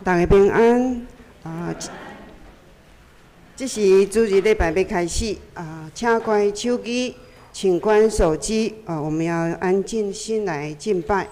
大家平安啊！這是主日禮拜欲開始啊，請關手機，請關手機啊！我們要安靜心來敬拜。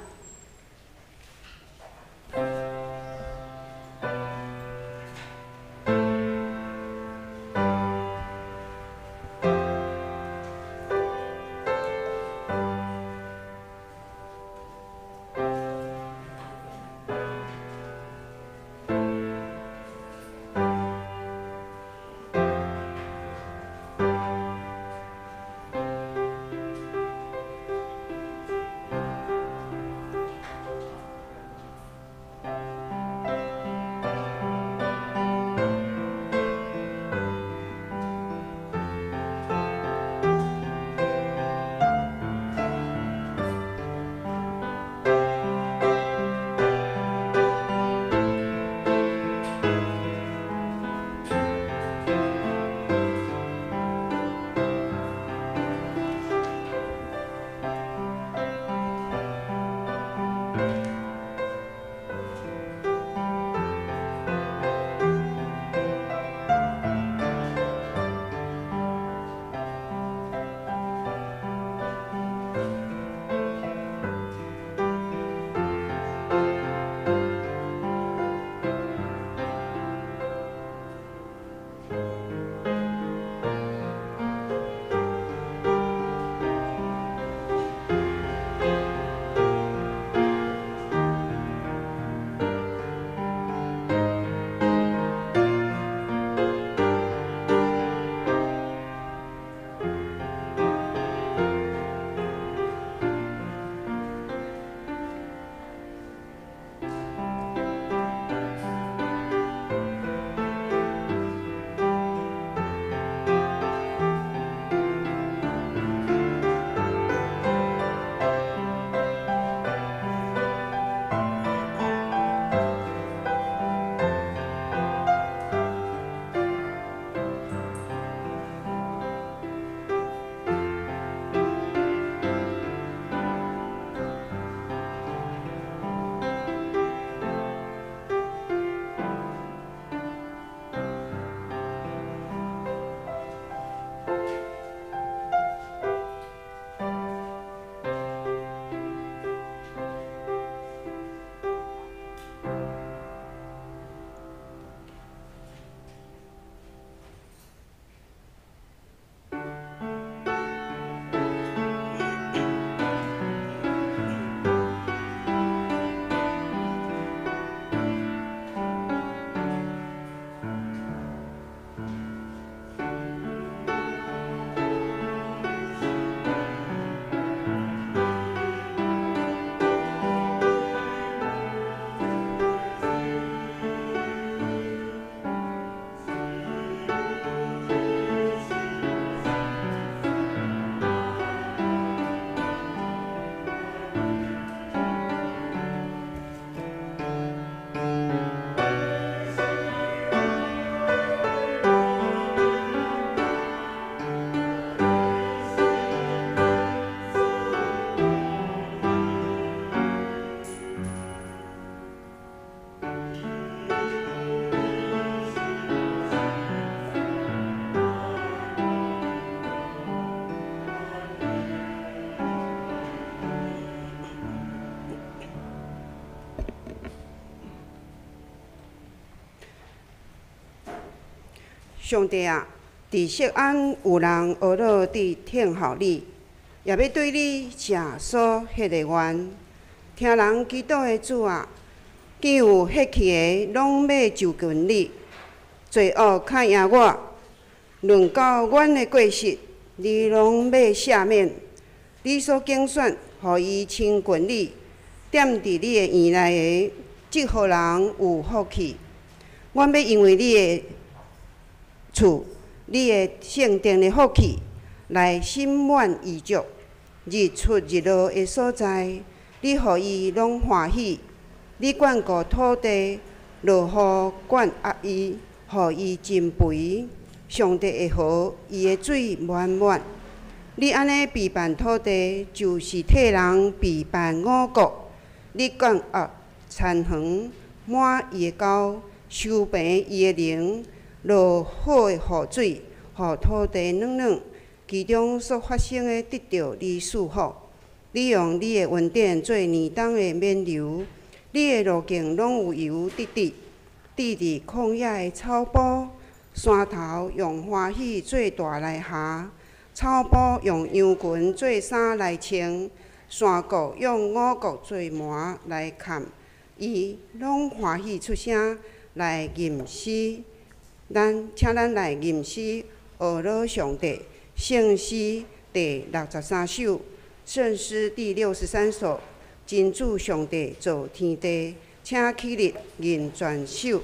上帝啊，佇錫安有人呵咾佇聽候你，也欲對你謝所許的願。聽人祈禱的主啊，見有血氣的攏欲就近你。罪惡較贏我，論到阮的過失，你攏欲赦免。你所揀選，予伊親近你，踮佇你的院內的，這予人有福氣。阮欲因為你的厝，你的聖殿的福氣，來心滿意足。日出日落的所在，你予伊攏歡喜。你眷顧土地，落雨灌壓伊，予伊真肥。上帝的河，伊的水滿滿。你按呢備辦土地，就是替人備辦五穀。你灌壓田園，滿伊的溝，收平伊的靈，落好的雨水，予土地軟軟，其中所發生的得著你賜福。你用你的恩典做年冬的冕旒，你的路徑攏有油直直，直佇曠野的草埔，山頭用歡喜做帶來下，草埔用羊群做衫來穿，山谷用五穀做縵來崁，伊攏歡喜出聲來吟詩。咱請咱來吟詩，呵咾上帝聖詩第63首，聖詩第63首，真主上帝造天地，請起立吟全首。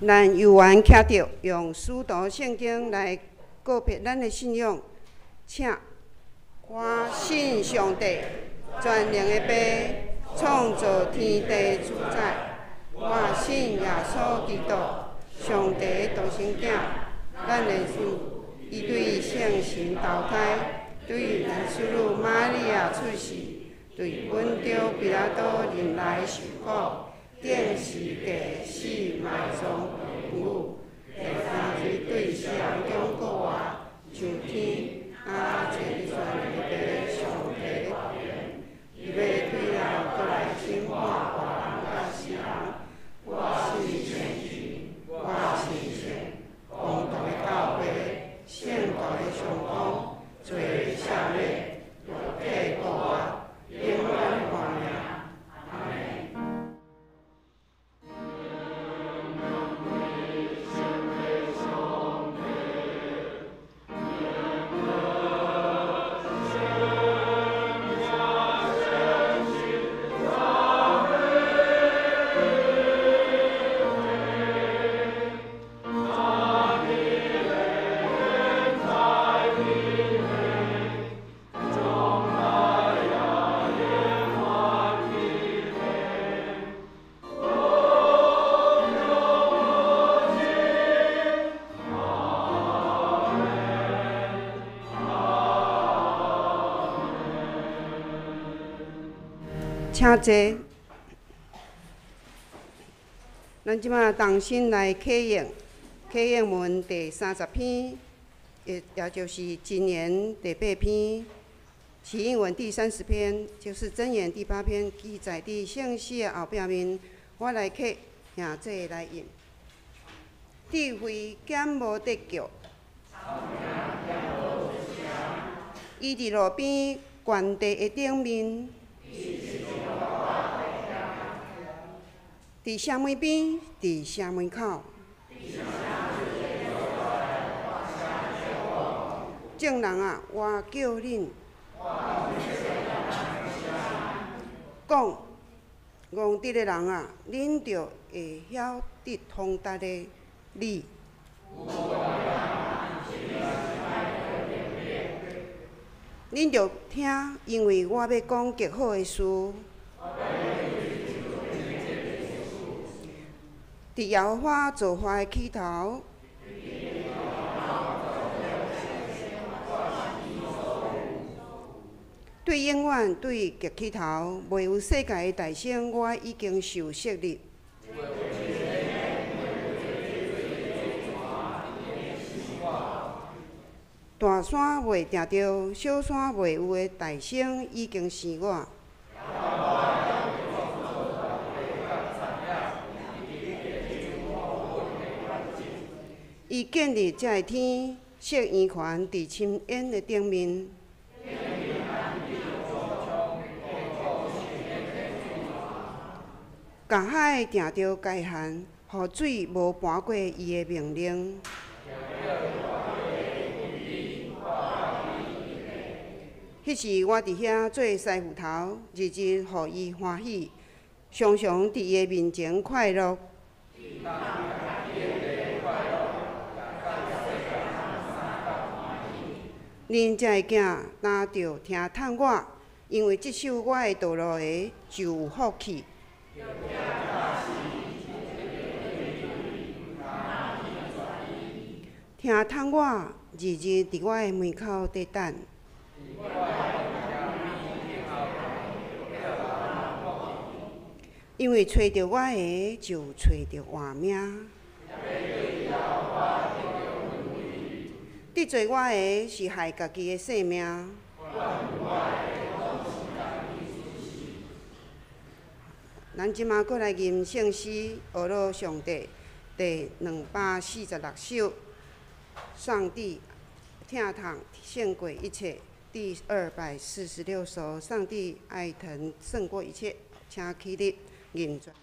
咱有緣徛著，用使徒聖經來告別咱的信仰，請我信上帝，全能的父，創造天地主宰。我信耶穌基督，上帝的獨生囝，咱的主，伊對聖神投胎，對咱淑女瑪利亞出世，對本丟彼拉多忍耐受苦。釘十架死埋葬有，第三日對死人中復活，上天，啊，坐佇全能的父上帝的右邊，伊欲對人閣來審判活人佮死人。我信聖神，我信聖公同的教會，聖徒的相通，罪的赦免，肉體復活，永遠活命。阿們。請坐。咱這馬同心來啟應，啟應文第30篇，也就是箴言第8篇，啟應文第30篇，就是箴言第8篇，記載佇聖詩的後壁面。我來啟，兄弟來應。智慧減無得救，伊佇路邊懸地的頂面。佇城門邊，佇城門口。眾人啊，我叫恁講，戇直的人啊，恁著會曉得通達的理。恁著聽，因為我欲講極好的事。佇耶和華造化的起頭，對永遠對極起頭，未有世界的誕生，我已經受設立。大山未定著，小山未有的誕生，已經生我。伊建立這个天，設圓環佇深淵的頂面。共海定著界限，予水無跋過伊的命令。彼時我佇遐做師傅頭，日日予伊歡喜，常常佇伊的面前快樂。恁這个囝，若著聽趁我，因為這守我的道路的就有福氣。聽趁我，日日佇我的門口佇等。因為揣著我的，就揣著活命。得罪我的是害家己的性命。咱這馬閣來吟聖詩，學樂上帝第246首，上帝疼痛勝過一切。第246首，上帝愛疼勝過一切，請起立吟轉。我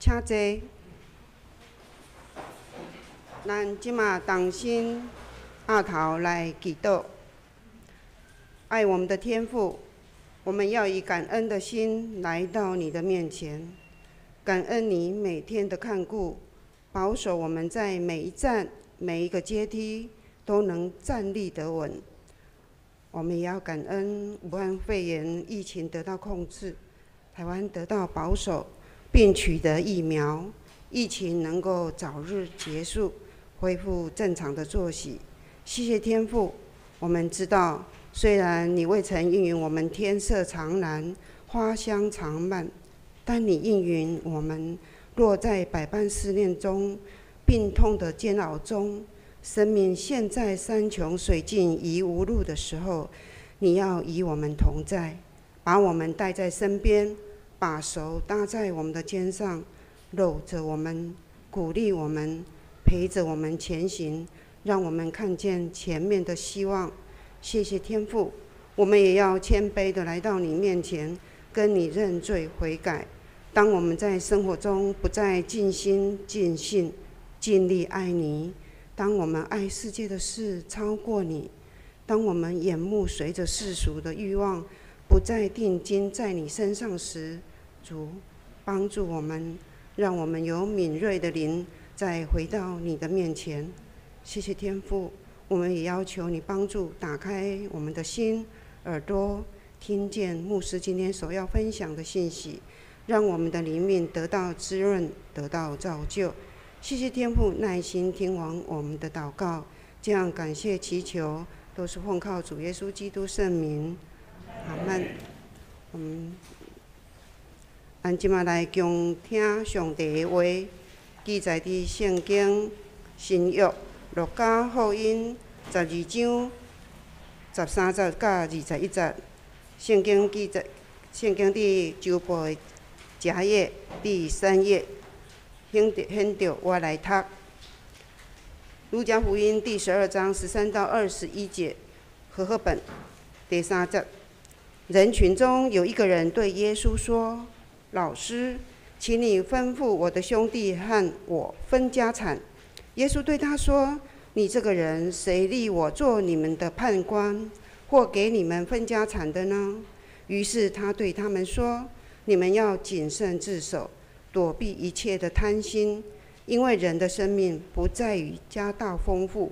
請坐。咱這馬同心徛頭來祈禱。愛我們的天父，我們要以感恩的心來到你的面前，感恩你每天的看顧，保守我們在每一站、每一個階梯都能站立得穩。我們也要感恩武漢肺炎疫情得到控制，台灣得到保守，並取得疫苗，疫情能夠早日結束，恢復正常的作息。謝謝天父，我們知道，雖然你未曾應允我們天色常藍、花香常漫，但你應允我們，若在百般試煉中、病痛的煎熬中，生命陷在山窮水盡疑無路的時候，你要與我們同在，把我們帶在身邊，把手搭在我們的肩上，摟著我們，鼓勵我們，陪着我們前行，讓我們看見前面的希望。謝謝天父，我們也要謙卑的來到你面前，跟你認罪悔改。當我們在生活中不再盡心盡性盡力愛你，當我們愛世界的事超過你，當我們眼目隨着世俗的慾望不再定睛在你身上時，主幫助我們，讓我們有敏銳的靈，再回到你的面前。謝謝天父，我們也要求你幫助打開我們的心耳朵，聽見牧師今天所要分享的信息，讓我們的靈命得到滋潤，得到造就。謝謝天父耐心聽完我們的禱告，這樣感謝祈求，都是奉靠主耶穌基督聖名。阿門。我們咱這馬來恭聽上帝的話，記載佇聖經新約路加福音12章13節佮21節。聖經記載，聖經佇周報的夾頁第三頁，顯著顯著我來讀。路加福音第12章13到21節，和合本第三節。人群中有一個人對耶穌說：“老師，請你吩咐我的兄弟和我分家產。”耶穌對他說：“你這個人，誰立我做你們的判官，或給你們分家產的呢？”於是他對他們說：“你們要謹慎自守，躲避一切的貪心，因為人的生命不在於家道豐富。”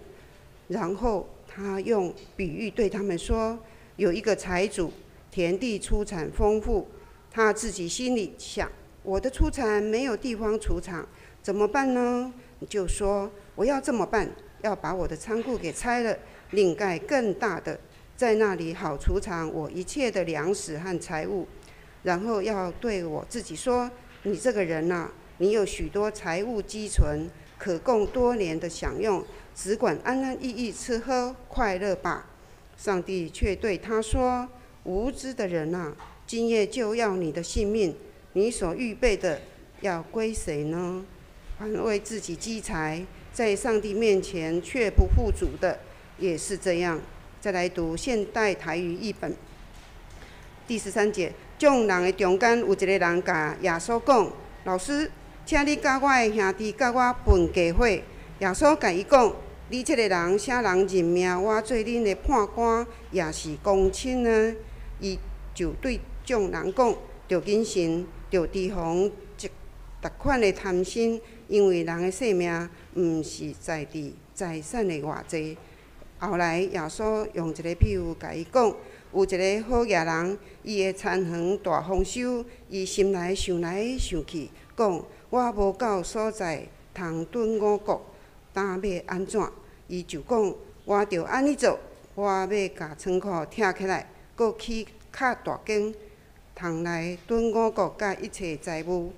然後他用比喻對他們說：“有一個財主，田地出產豐富，他自己心裡想：我的出產沒有地方儲藏，怎麼辦呢？就說我要這麼辦，要把我的倉庫給拆了，另蓋更大的，在那裡好儲藏我一切的糧食和財物。然後要對我自己說：你這個人哪，你有許多財物積存，可供多年的享用，只管安安逸逸吃喝快樂吧。上帝卻對他說：無知的人哪，今夜就要你的性命，你所預備的要歸誰呢？凡為自己積財，在上帝面前卻不富足的，也是這樣。再來讀現代台語譯本第13節：眾人的中間有一個人共耶穌講：“老師，請你教我的兄弟佮我分家伙。”耶穌共伊講：“你這個人，啥人任命我做恁的判官，抑是公親呢？”伊就對眾人講：“著謹慎，著提防這逐款的貪心，因為人的性命毋是在佇財產的偌濟。”後來耶穌用一個比喻共伊講：有一個好額人，伊的田園大豐收，伊心內想來想去，講：我無夠所在通囤五穀，今欲按怎？伊就講：我著按呢做，我欲共倉庫拆起來，閣起較大間，通來囤五穀佮一切財物。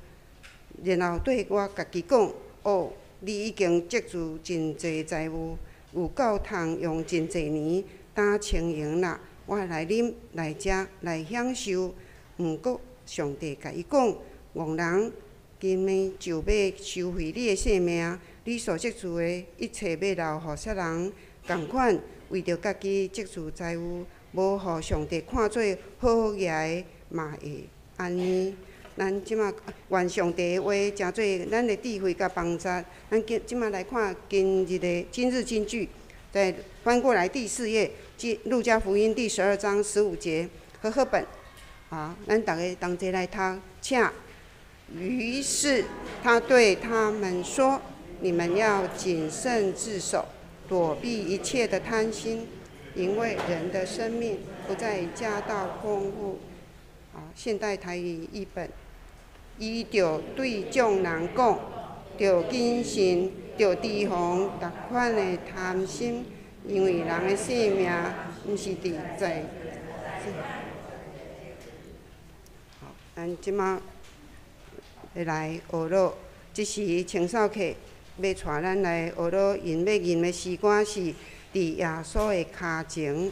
然後對我家己講：哦，你已經積聚真濟財物，有夠通用真濟年，當輕盈啦！我來啉，來食，來享受。毋過上帝共伊講：戇人，今暝就欲收去你的性命，你所積聚的一切欲留予啥人？仝款，為著家己積聚財物，無予上帝看做好額的，嘛會按呢。咱這馬願上帝的話成做咱的智慧佮幫助。咱今這馬來看今日的今日金句，再翻過來第四頁，《路加福音》第12章15節，和合本。好，咱逐家同齊來讀，請。於是他對他們說：你們要謹慎自守，躲避一切的貪心，因為人的生命不在家道豐富。啊，現代台語譯本，伊就對眾人講：著謹慎，著提防逐款的貪心，因為人的性命毋是佇在。好，咱這馬來學樂，這時清掃客欲帶咱來學樂，𪜶欲吟的詩歌是佇耶穌的跤前。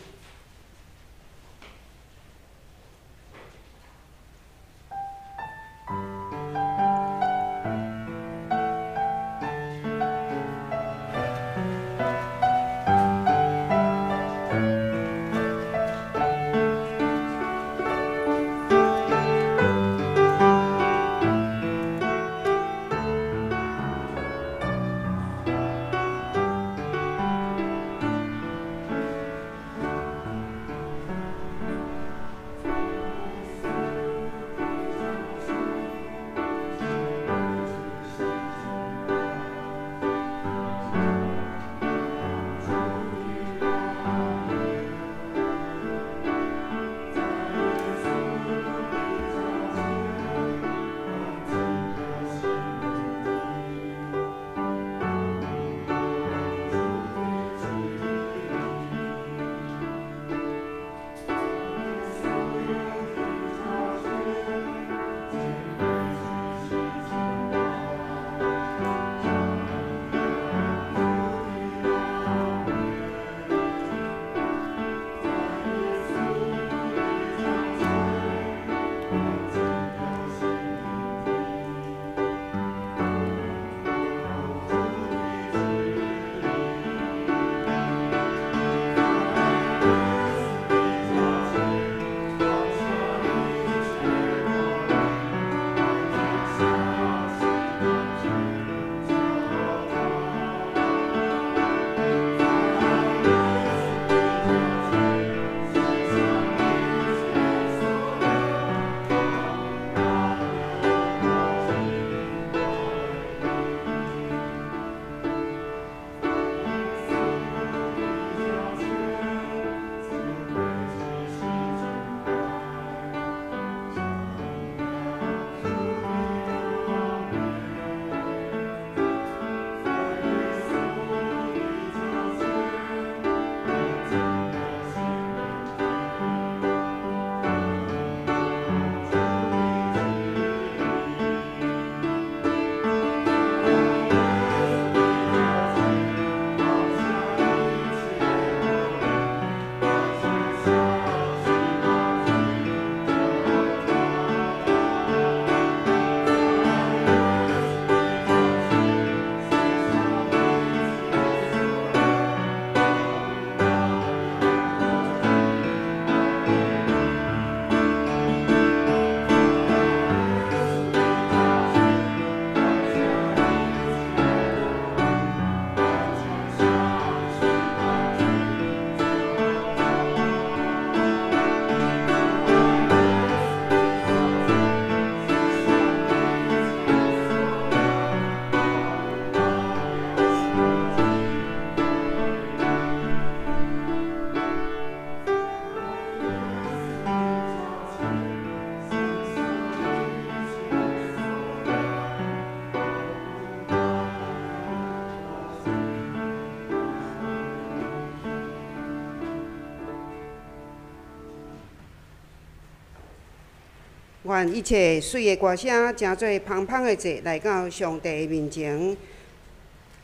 願一切媠的歌聲，成做芳芳的祭，來到上帝的面前。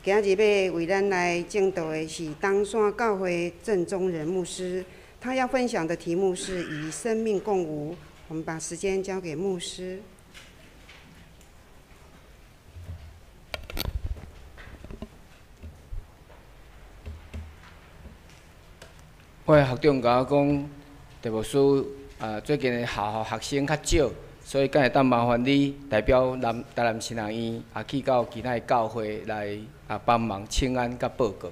今日欲為咱來證道的是東山教會鄭宗仁牧師，他要分享的題目是與生命共舞。我們把時間交給牧師。我的學長共我講，鄭牧師啊，最近的校學生較少，所以敢會當麻煩你代表南台南神學院啊，去到其他的教會來啊幫忙請安佮報告。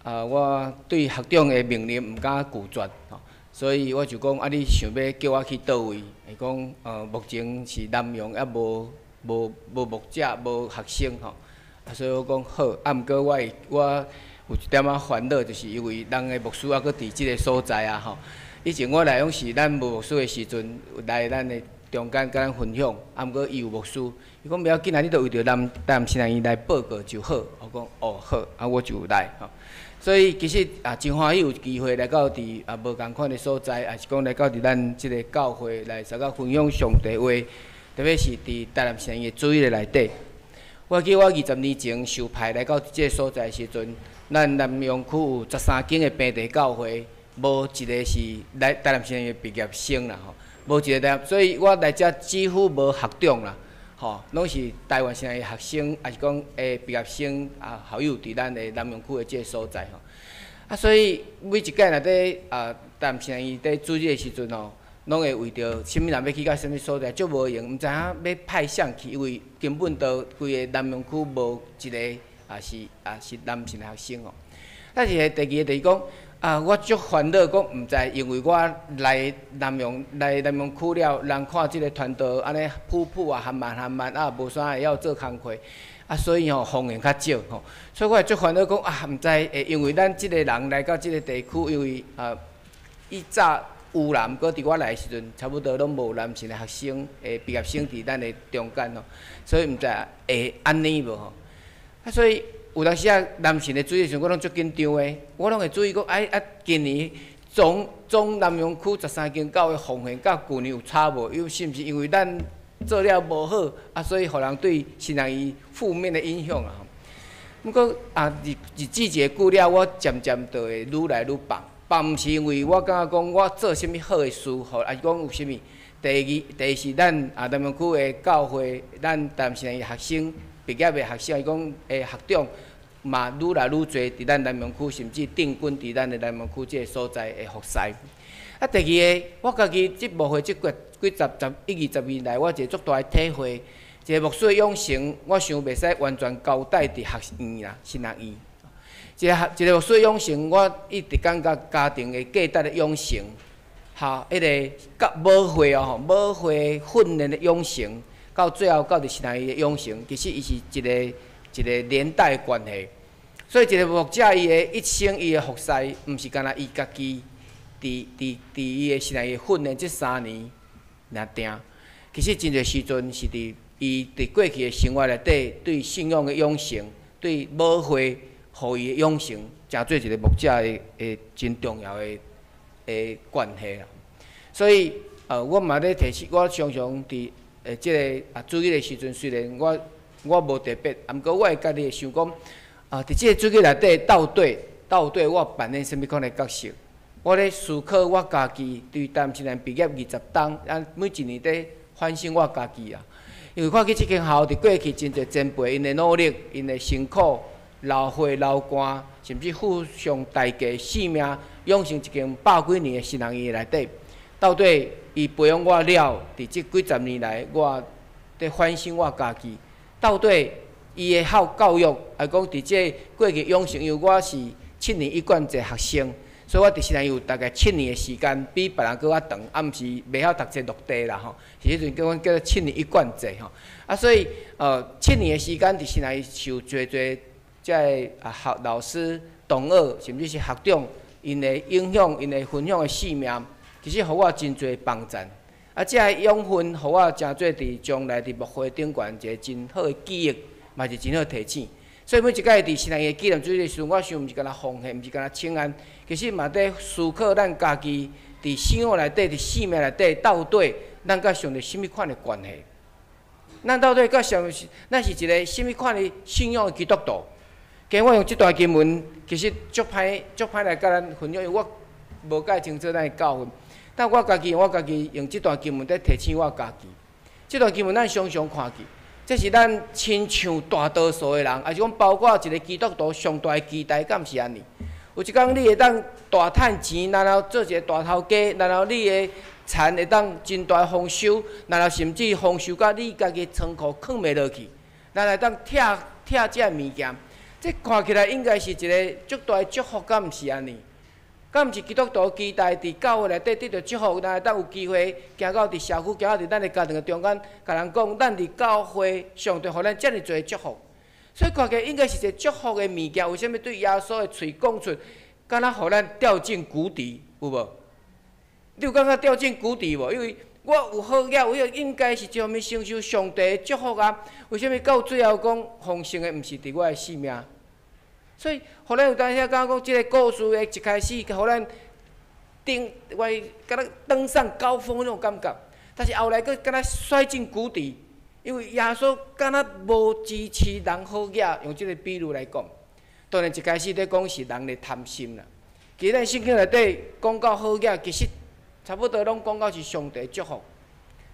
啊，我對學長的命令毋敢拒絕，吼，所以我就講啊，你想欲叫我去佗位？伊講，目前是南陽猶無無無牧者，無學生吼，啊，所以我講好，啊，毋過我會我有一點仔煩惱，就是因為人的牧師猶閣佇這个所在啊，吼。以前我來攏是咱無牧師的時陣，來咱的中間佮咱分享，啊，毋過伊有牧師，伊講袂要緊啊，你著為著南台南神學院來報告就好。我講哦好，啊我就來吼。所以其實啊，真歡喜有機會來到佇啊無仝款的所在，也是講來到佇咱這个教會來相佮分享上帝話，特別是佇台南神學院的主日內底。我記得我20年前受派來到這个所在的時陣，咱南陽區有13間的平地教會，無一个是來台南神學院的畢業生啦吼，無一个台，所以我來遮幾乎無學長啦，吼，攏是台灣神學院的學生，抑是講的畢業生啊校友佇咱的南陽區的這个所在吼。啊，所以每一屆若佇啊台南神學院佇主日的時陣吼，攏會為著啥物人欲去到啥物所在，足無閒，毋知影欲派誰去，因為根本都規个南陽區無一個啊是啊是南神的學生吼。但是第二个就是講啊，我足煩惱，講毋知因為我來南陽來南陽區了，人看這个傳道按呢樸樸啊，含慢含慢啊，無啥會曉做工課，啊，所以吼奉獻較少吼，所以我會足煩惱講啊，毋知會因為咱這个人來到這个地區，因為啊，以早有啦，毋過佇我來的時陣，差不多攏無南神的學生的畢業生佇咱的中間吼，所以毋知會按呢無吼。啊，所以有當時啊，南神的主日時陣，我攏足緊張的，我攏會注意講，哎啊，今年總總南陽區13間教會奉獻，佮舊年有差無？有是毋是因為咱做了無好，啊，所以予人對神學院負面的影響啊？毋過啊，日日子一个久了，我漸漸就會愈來愈放。放毋是因為我感覺講我做啥物好的事，予抑是講有啥物。第二，第二是咱啊南陽區的教會，咱台南神學院學生畢業的學生，伊講的學長嘛愈來愈濟佇咱南陽區，甚至定根佇咱的南陽區這个所在的服侍。啊，第二个，我家己這牧會這幾幾十十一二十年來，我一個足大的體會，一個牧師的養成，我想袂使完全交代佇學院啦，神學院。一个學一个牧師的養成，我一直感覺家庭的價值的養成，哈，彼个甲母會哦吼，母會訓練的養成，到最後到佇神學院的養成，其實伊是一个一个連帶的關係。所以一个牧者伊的一生，伊的服侍，毋是干焦伊家己佇佇佇伊的神學院訓練這3年爾定。其實真濟時陣是佇伊佇過去的生活內底，對信仰的養成，對母會予伊的養成，成做一個牧者的的真重要的的關係啦。所以，我嘛咧提醒，我常常佇這个啊主日的時陣，雖然我我無特別，啊，毋過我會家己會想講，啊，佇這个主日內底，到底到底我扮演啥物款的角色？我咧思考我家己對台南神學院畢業20冬，啊，每一年佇反省我家己啊。因為看見這間學校佇過去真濟前輩𪜶的努力，𪜶的辛苦、流血流汗，甚至付上代價性命，養成一間百幾年的神學院內底，到底伊培養我了，佇這幾十年來，我佇反省我家己，到底伊的學教育，來講佇這過去養成，因為我是七年一貫制學生，所以我佇神學院有大概七年的時間，比別人閣較長，啊，毋是袂曉讀冊落地啦吼，是彼陣叫阮叫做七年一貫制吼，啊，所以七年的時間佇神學院受濟濟這个啊學老師、同學，甚至是學長𪜶的影響、𪜶的分享的生命，其實予我真濟幫贊。啊，這个養分予我誠做佇將來佇牧會頂懸一個真好的記憶，嘛是真好提醒。所以每一擺佇神學院紀念主日的時陣，我想毋是干焦奉獻，毋是干焦請安，其實嘛佇思考咱家己佇信仰內底、佇生命內底，到底咱佮上帝啥物款的關係？咱到底佮上帝，咱是一个啥物款的信仰的基督徒？今日我用這段經文，其實足歹足歹來佮咱分享，因為我無介清楚咱的教訓。但我家己，我家己用這段經文佇提醒我家己。這段經文咱常常看見，這是咱親像大多數的人，抑是講包括一个基督徒上大的期待，敢毋是按呢？有一工你會當大趁錢，然後做一个大頭家，然後你的田會當真大豐收，然後甚至豐收甲你家己倉庫囥袂落去，咱會當拆拆這个物件。這看起來應該是一个足大的祝福，敢毋是按呢？敢毋是基督徒期待佇教會內底得著祝福，咱會當有機會行到佇社區，行到佇咱的家庭的中間，共人講，咱佇教會上帝予咱遮爾濟祝福。所以看起來應該是一个祝福的物件，為啥物對耶穌的喙講出，敢若予咱掉進谷底，有無？你有感覺掉進谷底無？因為我有好額，有彼應該是這方面承受上帝的祝福啊。為啥物到最後講豐盛的毋是佇我的性命？所以，予咱有當時感覺講，這个故事的一開始，予咱頂，我敢若登上高峰彼種感覺。但是後來閣敢若摔進谷底，因為耶穌敢若無支持人好額，用這个比喻來講，當然一開始咧講是人的貪心啦。其實咱聖經內底講到好額，其實差不多攏講到是上帝祝福。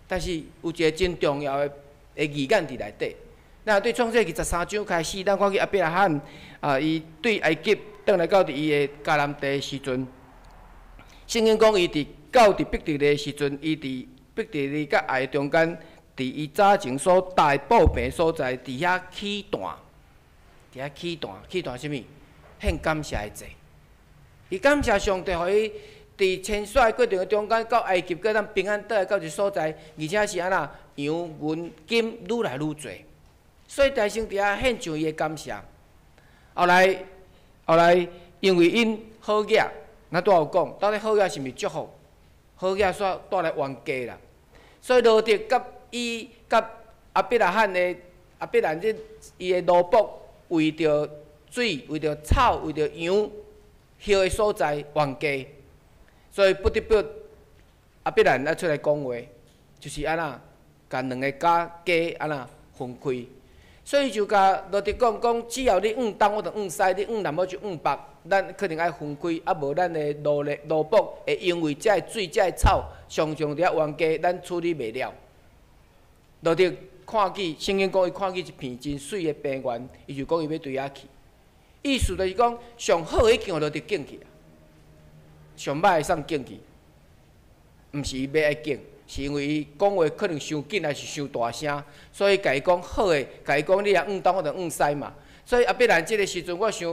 但是有一个真重要的的字眼佇內底。那對創世記13章開始，咱看見亞伯拉罕啊，伊對埃及轉來到佇伊的迦南地的時陣，聖經講伊佇到佇伯特利的時陣，伊佇伯特利佮愛中間，佇伊早前所搭的布棚所在，佇遐起壇，佇遐起壇，起壇啥物？獻感謝的祭。伊感謝上帝，予伊佇遷徙的過程的中間，到埃及，閣當平安倒來到一所在，而且是按怎羊銀金愈來愈濟。所以大先佇遐獻上伊的感謝。後來，後來因為𪜶好額，咱拄仔有講，到底好額是毋是祝福？好額煞帶來冤家啦。所以羅得佮伊佮亞伯拉罕的亞伯蘭這伊的奴僕為著水、為著草、為著羊歇的所在冤家，所以不得不亞伯蘭愛出來講話，就是按怎，共兩个家家按怎分開。所以就共羅得講講，只要你往東，我就往西；你往南，我就往北。咱可能愛分開，啊無咱的奴隸奴僕會因為這个水、這个草，常常佇遐冤家，咱處理袂了。羅得看見聖經講，伊看見一片真媠的平原，伊就講伊欲對遐去。意思就是講，上好的已經予羅得揀去啊，上歹的送揀去，毋是伊欲愛揀。是因為伊講話可能傷緊，還是傷大聲，所以共伊講好的，共伊講你若往東，我就往西嘛。所以亞伯蘭這个時陣，我想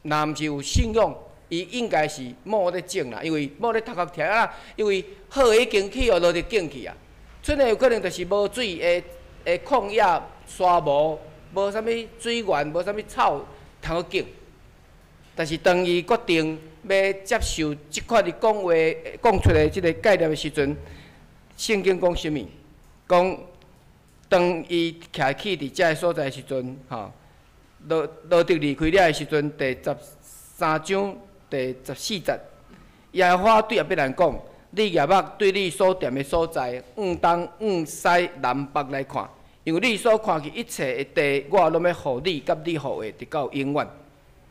若毋是有信仰，伊應該是無咧種啦，因為無咧頭殼疼啊，因為好的已經去予羅得揀去啊。賰的有可能就是無水的的曠野沙漠，無啥物水源，無啥物草通去揀。但是當伊決定欲接受這款的講話講出來這个概念的時陣，聖經講啥物？講當伊徛起佇這个所在的時陣，吼，羅羅得離開了的時陣，第13章第14節，耶和華對亞伯蘭講：你舉目對你所踮的所在，往東、往西、南北來看，因為你所看見一切的地，我攏欲予你佮你後裔，直到永遠。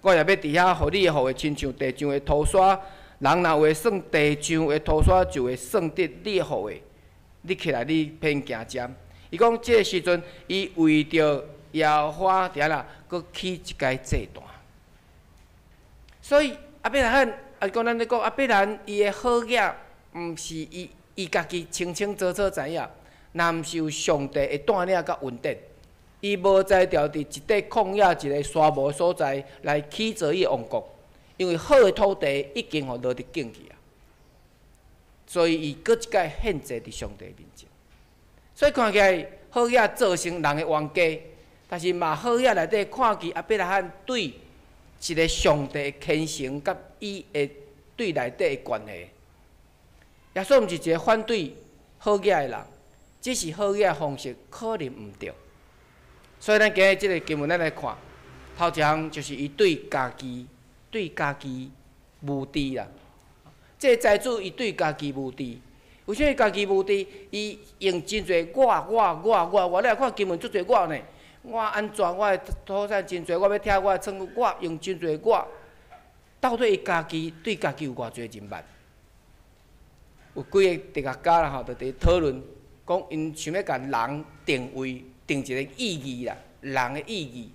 我也欲佇遐予你的後裔親像地上的塗沙，人若會算地上的塗沙，就會算得你的後裔。你起來，你偏行遮。伊講這个時陣，伊為著耶和華佇遐啦，閣起一个祭壇。所以亞伯拉罕，啊講咱咧講亞伯蘭，伊的好額，毋是伊伊家己清清楚楚知影，若毋是有上帝的帶領佮恩典，伊無才調佇一塊曠野一个沙漠所在來起造伊的王國，因為好的土地已經予羅得揀去啊。所以伊閣一擺獻祭佇上帝面前，所以看起來好額造成人的冤家，但是嘛好額內底看見亞伯拉罕對一个上帝的虔誠，佮伊的對內底的關係。耶穌毋是一个反對好額的人，只是好額的方式可能毋對。所以咱今日這个經文咱來看，頭一項就是伊對家己對家己無知啦。這个財主伊對家己無知，為啥物家己無知？伊用真濟我我我我我，你來看經文足濟我呢？我按怎？我的土產真濟，我欲拆我的倉庫，我用真濟我。到底伊家己對家己有偌濟人脈？有幾个哲學家啦吼，就佇討論，講𪜶想欲共人定位定一个意義啦，人的意義。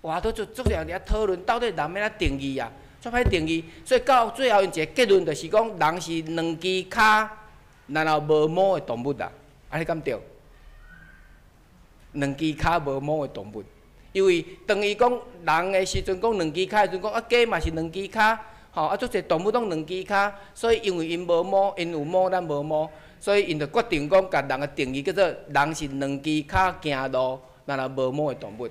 哇，都足足濟人佇遐討論，到底人欲按怎定義啊？足歹定義，所以到最後𪜶一个結論就是講，人是兩支跤然後無毛的動物啦，按呢敢對？兩支跤無毛的動物，因為當伊講人的時陣，講兩支跤的時陣，講啊雞嘛是兩支跤，吼啊足濟動物攏兩支跤，所以因為𪜶無毛，𪜶有毛，咱無毛，所以𪜶就決定講，共人的定義叫做人是兩支跤行路，然後無毛的動物。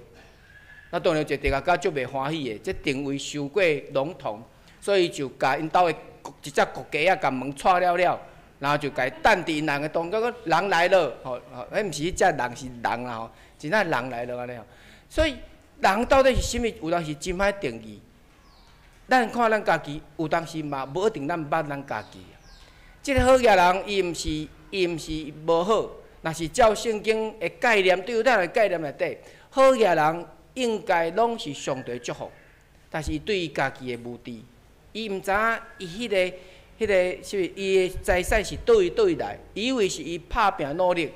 那當然有一個哲學家足袂歡喜的，這定位傷過籠統，所以就共𪜶兜的一隻國雞仔共門掣了了，然後就共伊擲佇𪜶人的當中，講人來了，吼吼，彼毋是彼隻人是人啦吼，真正人來了按呢吼。所以人到底是啥物？有當時真歹定義。咱看咱家己，有當時嘛無一定咱捌咱家己。這个好額人，伊毋是無好，若是照聖經的概念，對咱的概念內底，好額人應該攏是上帝祝福，但是伊對伊家己的無知，伊毋知影伊彼個啥物，伊的財產是佗位佗位來，伊以為是伊拍拚努力，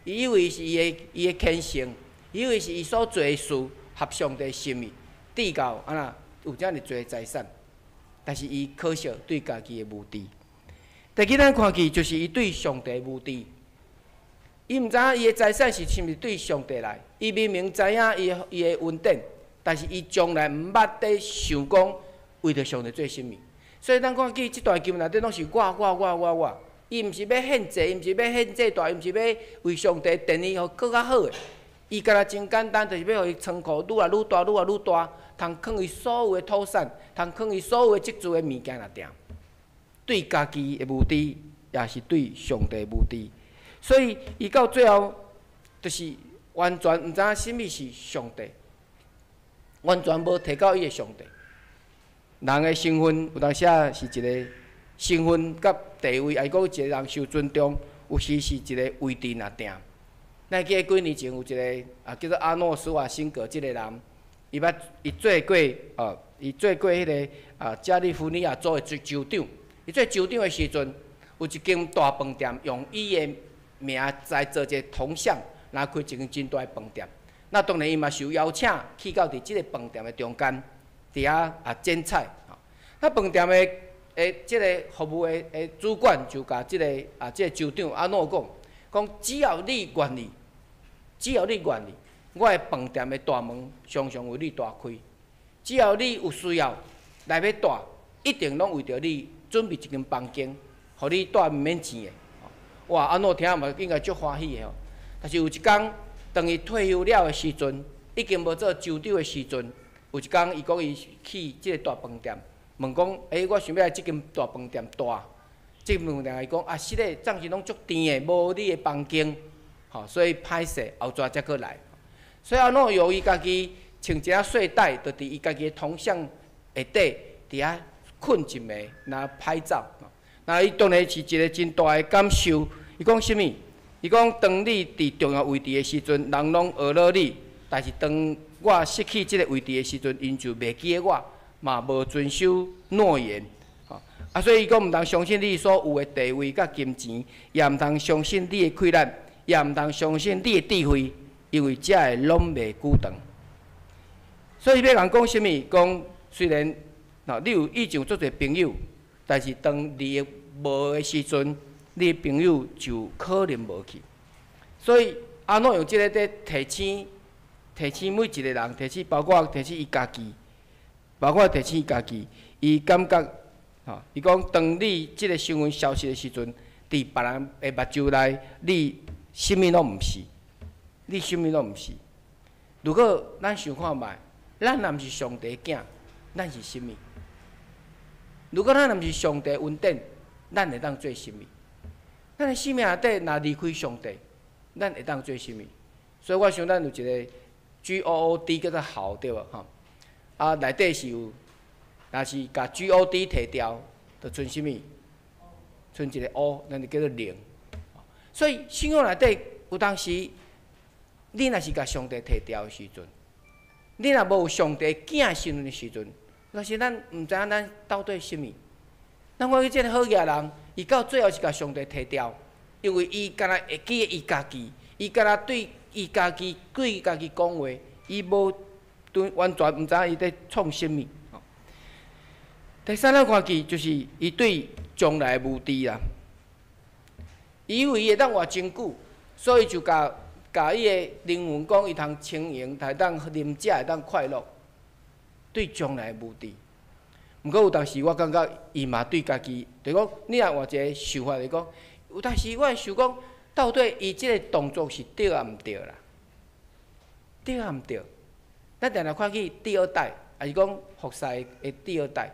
伊以為是伊的虔誠，以為是伊所做的事合上帝心意，至到按怎有遮爾濟財產，但是伊可惜對家己的無知。第二，咱看見就是伊對上帝無知，伊毋知影伊的財產是毋是對上帝來，伊明明知影伊的恩典，但是伊從來毋捌佇想講為著上帝做啥物。所以咱看見這段經文內底攏是我我我我我，伊毋是欲獻祭，伊毋是欲獻祭大，伊毋是欲為上帝殿予閣較好的，伊敢若真簡單，就是欲予伊倉庫愈來愈大，愈來愈大，通囥伊所有的土產，通囥伊所有的積聚的物件內定。對家己的無知，也是對上帝無知，所以伊到最後就是完全毋知影啥物是上帝，完全無提到伊的上帝。人的身份有當時仔是一个身份佮地位，抑閣一个人受尊重，有時是一个位置爾定。咱記得幾年前有一个啊叫做阿諾斯瓦辛格這个人，伊捌伊做過哦，伊做過彼个啊加利福尼亞州的州州長。伊做州長的時陣，有一間大飯店用伊的名來做一个銅像，然後開一間真大的飯店。那當然伊嘛受邀請去到佇這个飯店的中間，佇遐啊剪彩。那飯店的這个服務的主管就共這个州長阿諾講，講只要你願意，只要你願意，我的飯店的大門常常為你大開。只要你有需要來欲蹛，一定攏為著你準備一間房間，予你蹛毋免錢的。哇！阿諾聽嘛應該足歡喜的吼。但是有一工，當伊退休了的時陣，已經無做州長的時陣，有一工伊講伊去這个大飯店，問講：欸，我想欲來這間大飯店蹛。這間飯店伊講啊，是咧，暫時攏足甜的，無你的房間，吼，所以歹勢後逝才閣來。所以阿諾由伊家己穿一領睡袋，就佇伊家己的銅像下底，佇遐睏一暝，然後拍照。那伊當然是一个真大的感受。伊講啥物？伊講當你佇重要位置的時陣，人攏呵咾你；但是當我失去這个位置的時陣，𪜶就袂記得我，嘛無遵守諾言。啊，所以伊講毋通相信你所有的地位佮金錢，也毋通相信你的氣力，也毋通相信你的智慧，因為這个攏袂久長。所以欲共講啥物？講雖然你有以前有足濟朋友，但是當你無的時陣，你的朋友就可能無去。所以阿諾用這个佇提醒，提醒每一个人，提醒包括提醒伊家己，包括提醒伊家己，伊感覺，吼，伊講當你這个身份消失的時陣，佇別人的目睭內，你啥物攏毋是，你啥物攏毋是。如果咱想看覓，咱若毋是上帝囝，咱是啥物？如果咱若毋是上帝恩典，咱會當做啥物？咱的生命內底若離開上帝，咱會當做啥物？所以我想咱有一个 G O O D 叫做好對無吼？啊，內底是有，若是共 G O D 提掉，就賰啥物？賰一个 O，咱就叫做零。所以信仰內底有當時，你若是共上帝提掉的時陣，你若無有上帝囝身份的時陣，若是咱毋知影咱到底啥物。咱看見這个好額人，伊到最後是共上帝提掉，因為伊敢若會記得伊家己，伊敢若對伊家己對伊家己講話，伊無對完全毋知影伊佇創啥物。第三，咱看見就是伊對將來的無知啦。以為伊會當活真久，所以就共共伊的靈魂講，伊通輕盈，會當啉食，會當快樂，對將來無知。毋過有當時我感覺伊嘛對家己，就是講你若換一个想法來講，有當時我會想講，到底伊這个動作是對抑毋對啦？對抑毋對？咱定定看去第二代，抑是講服侍的第二代，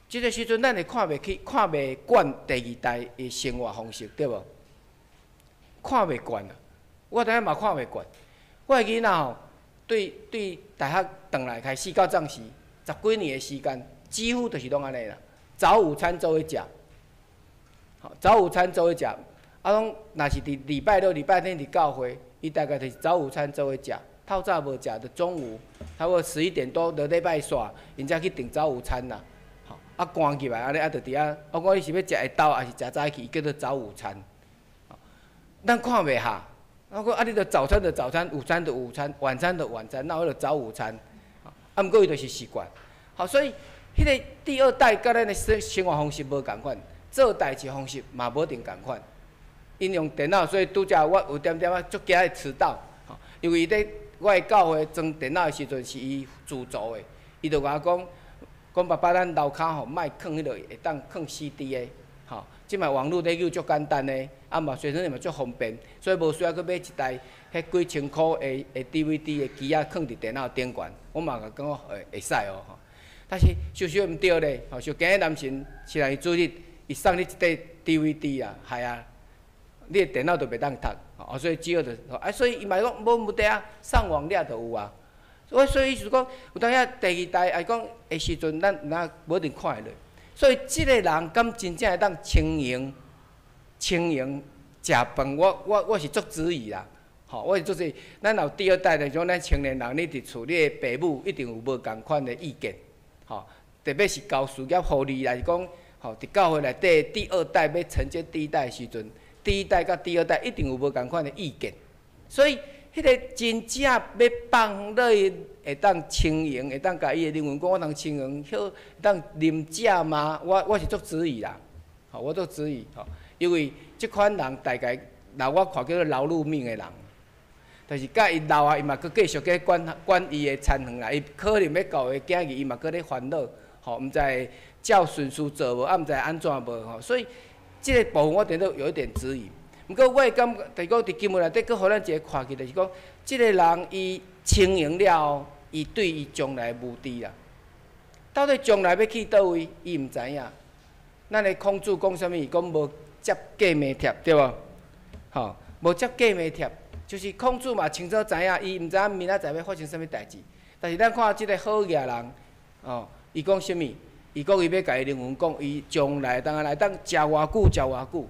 這个時陣咱會看袂起、看袂慣第二代的生活方式，對無？看袂慣啊！我知影嘛看袂慣。我的囡仔吼，對對大學轉來開始到暫時十幾年的時間，幾乎就是攏按呢啦。早午餐做伙食，早午餐做伙食，啊，攏若是佇禮拜六、禮拜天佇教會，伊大概就是早午餐做伙食，透早無食，就中午差不多11點多就禮拜煞，𪜶才去訂早午餐啦。吼，啊，趕入來按呢啊，就佇遐。我講你是欲食下晝，抑是食早起？伊叫做早午餐。咱看袂下，我講啊，你著早餐就早餐，午餐就午餐，晚餐就晚餐，哪有彼個早午餐？啊，毋過伊就是習慣。好，所以彼個第二代佮咱的生活方式無仝款，做代誌方式嘛無一定仝款。𪜶用電腦，所以拄才我有點點仔足驚會遲到，因為伊咧我的教會裝電腦的時陣是伊自助的，伊就共我講，講爸爸咱樓跤吼莫囥彼落會當囥 CD 的，吼，這擺網路咧有足簡單的，啊嘛隨身嘛足方便，所以無需要閣買一台彼幾千箍的 DVD 的機仔囥佇電腦頂懸，我嘛共講會會使哦，吼。但是想想毋對咧，吼，像今日男神是來主日，伊送你一塊 DVD 啊，害啊，你的電腦就袂當讀，哦，所以只好就，啊，所以伊嘛講無問題啊，上網了就有啊。所以意思講，有當時第二代來講的時陣，咱若無一定看會落。所以這個人敢真正會當輕盈、輕盈食飯，我是足質疑啦。吼，我是足質疑。咱若有第二代的，像咱青年人，你佇厝，你的爸母一定有無仝款的意見。吼，特別是交事業予你來講，吼，佇教會內底第二代欲承接第一代的時陣，第一代佮第二代一定有無仝款的意見。所以，彼個真正欲放落去會當輕盈，會當共伊的靈魂講我通輕盈，好會當啉食嗎？我是足質疑啦，吼，我足質疑吼，因為這款人大概，若我看叫做勞碌命的人，就是佮伊老啊，伊嘛閣繼續去管管伊的田園啦，伊可能欲教的囝兒，伊嘛閣咧煩惱，吼，毋知會照順序做無，啊，毋知按怎無吼，所以這個部分我定都有一點質疑。毋過我會感覺，就是講佇經文內底，閣予咱一個看見，就是講，這個人伊輕盈了後，伊對伊將來無知啦。到底將來欲去佗位，伊毋知影。咱的孔子講啥物？講無接過命帖，對無？吼，無接過命帖，就是孔子嘛清楚知影，伊毋知影明仔載欲發生啥物代誌。但是咱看這個好額人，哦，伊講啥物？伊講伊欲共伊靈魂講，伊將來當來當食偌久，食偌久。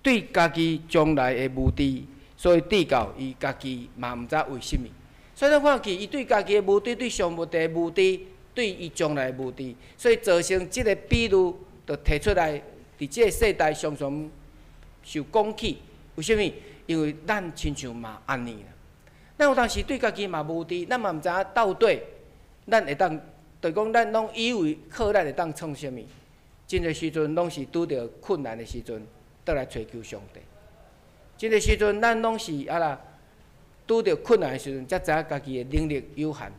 對家己將來的無知，所以至到伊家己嘛毋知為啥物。所以咱看見伊對家己的無知，對上帝的無知，對伊將來的無知，所以造成這個比喻就提出來，佇這個世代常常受講起。為啥物？因為咱親像嘛按呢啦。咱有當時對家己嘛無知，咱嘛毋知影到底咱會當，就是講咱攏以為靠咱會當創啥物。真濟時陣攏是拄著困難的時陣，倒來揣求上帝。這個時陣，咱攏是啊啦，拄著困難的時陣，才知影家己的能力有限。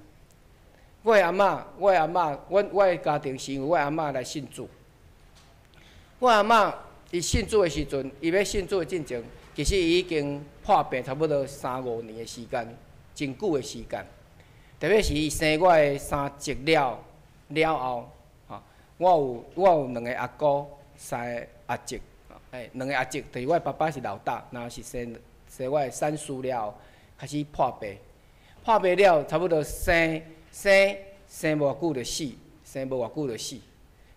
我的阿嬤，我的阿嬤，阮我的家庭是因為我阿嬤來信主。我阿嬤伊信主的時陣，伊欲信主的進前，其實伊已經破病差不多三五年的時間，真久的時間。特別是伊生我的三侄了了後，吼，我有兩个阿姑，三个阿叔。欸，兩个阿叔，就是我爸爸是老大，然後是生生我的三叔了後，開始破病，破病了差不多生生生無偌久就死，生無偌久就死，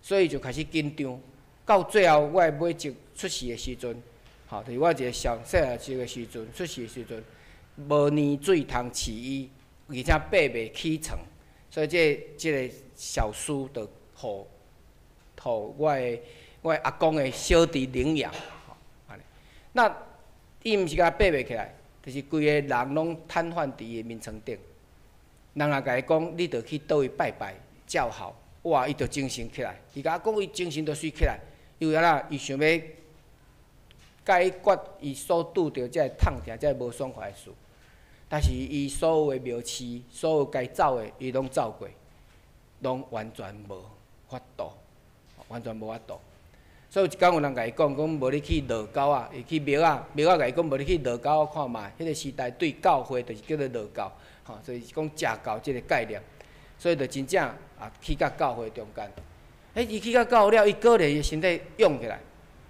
所以就開始緊張。到最後我的尾侄出世的時陣，吼，就是我一個小細漢子的時陣出世的時陣，無奶水通飼伊，而且爬袂起床，所以這個小叔就予予我的阿公的小弟領養，吼，那伊毋是共爬袂起來，就是規个人攏癱瘓佇伊的眠床頂。人若共伊講，你著去佗位拜拜，照孝，哇，伊就精神起來。伊共我講，伊精神就隨起來，因為按怎？伊想欲解決伊所拄著這个痛疼、這个無爽快的事。但是伊所有的廟市，所有該走的，伊攏走過，攏完全無法度，完全無法度。所以有一工有人共伊講，講無你去路口仔，伊去廟仔，廟仔共伊講無你去路口仔看覓。彼個時代對教會就是叫做路教，吼，所以是講邪教這個概念。所以就真正啊去到教會中間。欸，伊去到教會了，伊果然伊身體勇起來，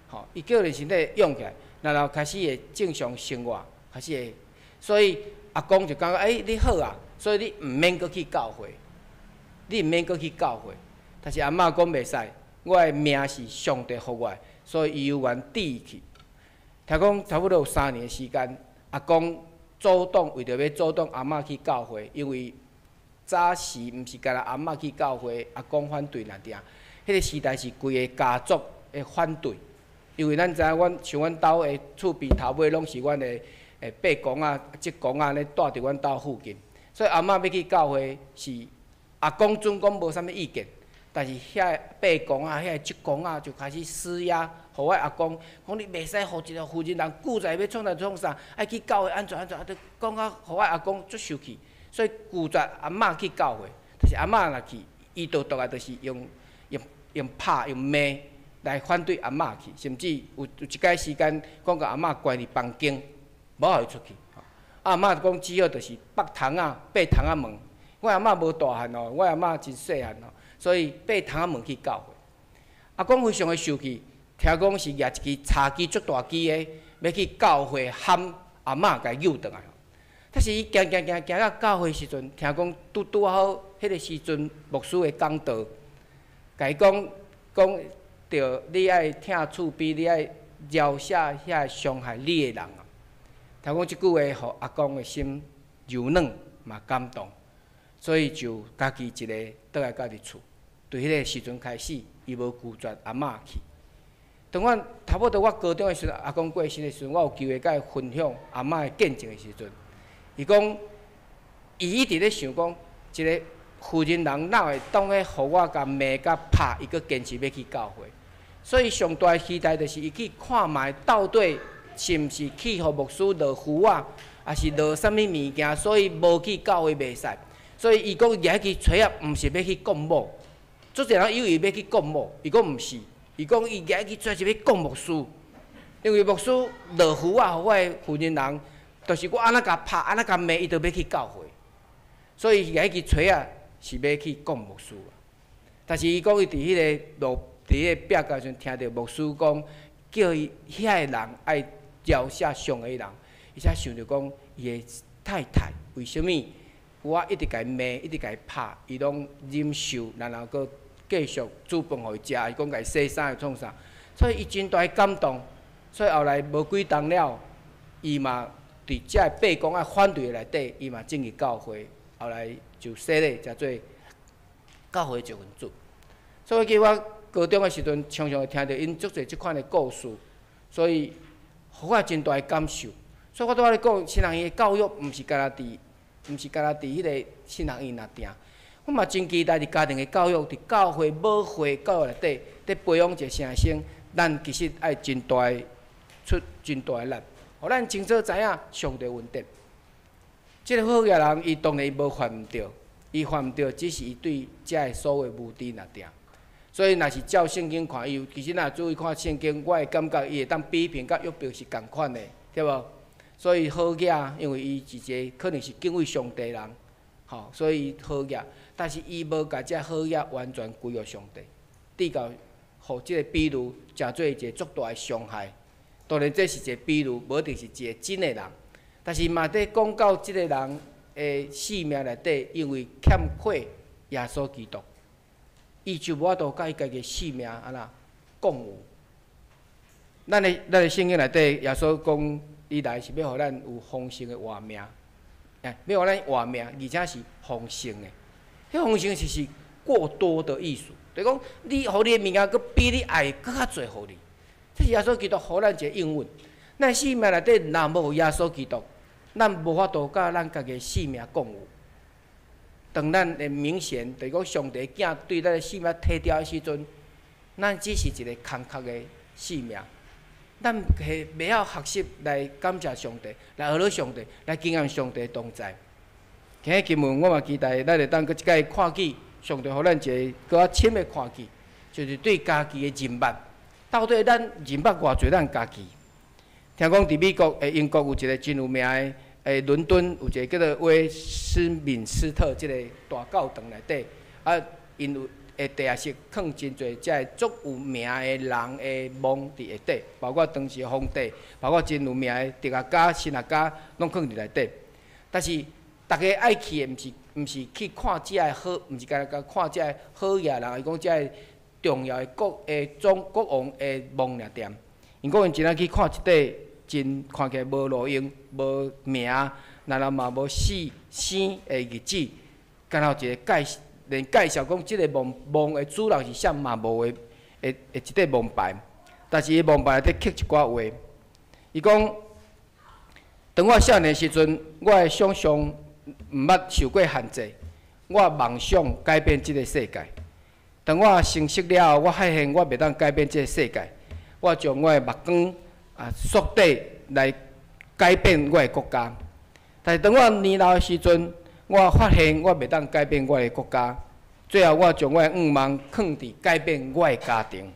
吼，伊果然身體勇起來，然後開始會正常生活，開始會，所以阿公就感覺，欸，你好啊，所以你毋免閣去教會，你毋免閣去教會。但是阿嬤講袂使，我的命是上帝予我的，所以伊猶原佇伊去。聽講差不多有3年的時間，阿公阻擋，為著欲阻擋阿嬤去教會，因為早時毋是干焦阿嬤去教會，阿公反對爾定。彼個時代是規个家族的反對，因為咱知影，阮像阮兜的厝邊頭尾攏是阮的伯公啊、叔公啊，咧蹛佇阮兜附近，所以阿嬤欲去教會是阿公準講無啥物意見，但是遐個伯公啊、遐個叔公啊就開始施壓，予我阿公講你袂使予一个婦人人拒絕欲創啥創啥，愛去教會按怎按怎，啊，就講甲予我阿公足生氣，所以拒絕阿嬤去教會。但是阿嬤若去，伊就倒來就是用用用拍用罵來反對阿嬤去，甚至有有一擺時間講共阿嬤關佇房間。無予伊出去，阿嬤講只好就是縛窗仔，爬窗仔門。我阿嬤無大漢哦，我阿嬤真細漢哦，所以爬窗仔門去教會。阿公非常的生氣，聽講是舉一支柴枝足大支的，欲去教會喊阿嬤共伊救轉來。但是伊行行行行到教會時陣，聽講拄拄好彼个時陣牧師的講道，共伊講講著你愛疼厝邊，你愛饒赦遐傷害你的人啊。聽講這句話，予阿公的心柔軟嘛感動，所以就家己一个倒來家己厝。對彼个時陣開始，伊無拒絕阿嬤去。當我差不多我高中的時陣，阿公過身的時陣，我有機會共伊分享阿嬤的見證的時陣，伊講，伊一直咧想講，一个婦人人哪會當咧予我共罵共拍，伊閣堅持欲去教會。所以上大的期待就是伊去看覓到底是毋是去予牧師落符仔，抑是落啥物物件，所以無去教會袂使。所以伊講舉彼支槌仔，毋是欲去告某，足濟人以為欲去告某，伊講毋是，伊講伊舉彼支槌是欲告牧師，因為牧師落符仔，予我的婦人人，就是我按怎共拍，按怎共罵，伊都欲去教會。所以舉彼支槌仔是欲去告牧師。但是伊講伊佇彼个路，佇彼个壁的時陣，聽著牧師講，叫伊遐个人愛饒赦傷害伊人，伊才想著講伊的太太為啥物我一直共伊罵，一直共伊拍，伊攏忍受，然後閣繼續煮飯予伊食，伊講共伊洗衫，創啥，所以伊真大的感動。所以後來無幾冬了，伊嘛佇遮个伯公仔反對的內底，伊嘛進去教會，後來就洗禮，成做教會一份子。所以記我高中的時陣，常常會聽著𪜶足濟這款的故事，所以予我真大的感受。所以我拄仔咧講，神學院的教育毋是干焦佇，毋是干焦佇彼个神學院爾定。我嘛真期待佇家庭的教育，佇教會母會教育內底，佇培養一个聖生，咱其實愛真大的出真大的力，予咱清楚知影上帝恩典。這个好額人，伊當然無犯毋著，伊犯毋著，只是伊對遮个所謂無知爾定。所以，若是照聖經看，伊其實若注意看聖經，我會感覺伊會當比評佮約伯是仝款的，對無？所以好額，因為伊是一个可能是敬畏上帝人，吼，所以好額。但是伊無共這好額完全歸予上帝，直到予這个比喻成做一个足大的傷害。當然，這是一個比喻，無一定是一個真的人。但是嘛，佇講到這个人的性命內底，因為欠缺耶穌基督，伊就無法度佮伊家己性命按怎共有。咱的聖經內底，耶穌講，伊來是欲予咱有豐盛的活命，欸，欲予咱活命，而且是豐盛的。彼豐盛是過多的意思，就是講你予你的物件，閣比你愛的閣較濟予你。這是耶穌基督予咱一個應允。咱性命內底若無耶穌基督，咱無法度佮咱家己的性命共有。當咱會明顯，就是講上帝囝對咱的性命提掉的時陣，咱只是一个空殼的性命。咱係袂曉學習來感謝上帝，來學了上帝，來經驗上帝同在。今日經文我嘛期待咱會當閣一擺看見上帝予咱一个閣較深的看見，就是對家己的認捌。到底咱認捌偌濟咱家己？聽講佇美國、英國有一个真有名的，倫敦有一个叫做威斯敏斯特這个大教堂內底，𪜶有地下室囥真濟遮个足有名的人的墓佇下底，包括當時皇帝，包括真有名的哲學家、神學家，攏囥佇內底。但是逐家愛去的，毋是去看遮个好，毋是干焦看遮个好野人，伊講遮个重要的國的總國王的墓爾踮。𪜶講𪜶真愛去看一塊真看起來無路用、無名，然後嘛無死生的日子，敢若有一个介連介紹講這个墓墓的主人是啥嘛無的，的一塊墓牌，但是伊墓牌內底刻一寡話。伊講，當我少年時陣，我的想象毋捌受過限制，我夢想改變這个世界。當我成熟了後，我發現我袂當改變這个世界，我將我的目光縮短來改變我的國家。但是當我年老的時陣，我發現我袂當改變我的國家，最後我將我的願望囥佇改變我的家庭。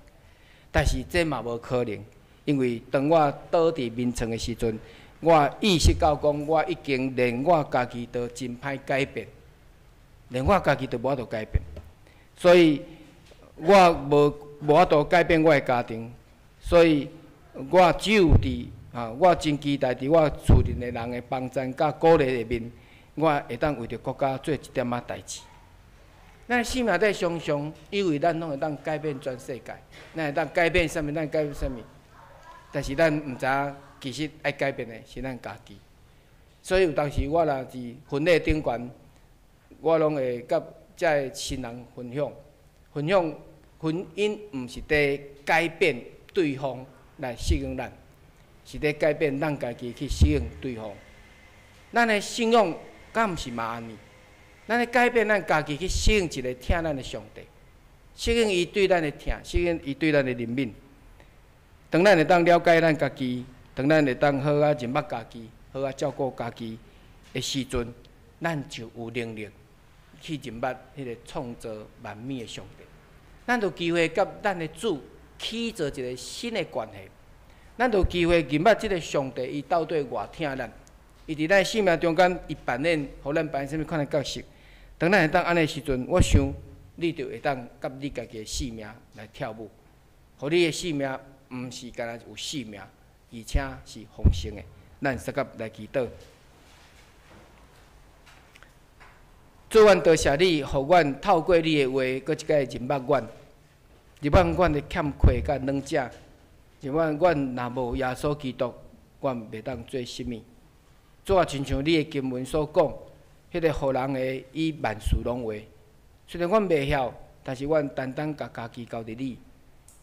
但是這嘛無可能，因為當我倒佇眠床的時陣，我意識到講我已經連我家己都真歹改變，連我家己都無法度改變，所以我無法度改變我的家庭，所以我只有佇我真期待佇我厝內的人的幫贊佮鼓勵下面，我會當為著國家做一點仔代誌。咱生命底常常以為咱攏會當改變全世界，咱會當改變啥物？咱改變啥物？但是咱毋知影，其實愛改變的是咱家己。所以有當時我若佇婚禮頂懸，我攏會佮遮个新人分享，分享婚姻毋是佇改變對方來適應咱，是佇改變咱家己去適應對方。咱的信仰敢毋是嘛按呢？咱咧改變咱家己去適應一个疼咱的上帝，適應伊對咱的疼，適應伊對咱的憐憫。當咱會當了解咱家己，當咱會當好好認捌家己，好好照顧家己的時陣，咱就有能力去認捌彼个創造萬物的上帝。咱就有機會佮咱的主起做一个新的關係，咱就有機會認捌這个上帝，伊到底偌疼咱。伊佇咱生命中間，伊扮演，予咱扮演啥物款的角色？當咱會當按呢時陣，我想你就會當佮你家己的生命來跳舞，予你的生命毋是干焦有生命，而且是豐盛的。咱相佮來祈禱。主，阮多謝你，予阮透過你的話，閣一擺認捌阮，認捌阮的欠缺佮軟弱，認捌阮若無耶穌基督，阮袂當做啥物。主啊，親像你的經文所講，彼个予人的伊萬事攏會。雖然阮袂曉，但是阮單單共家己交佇你，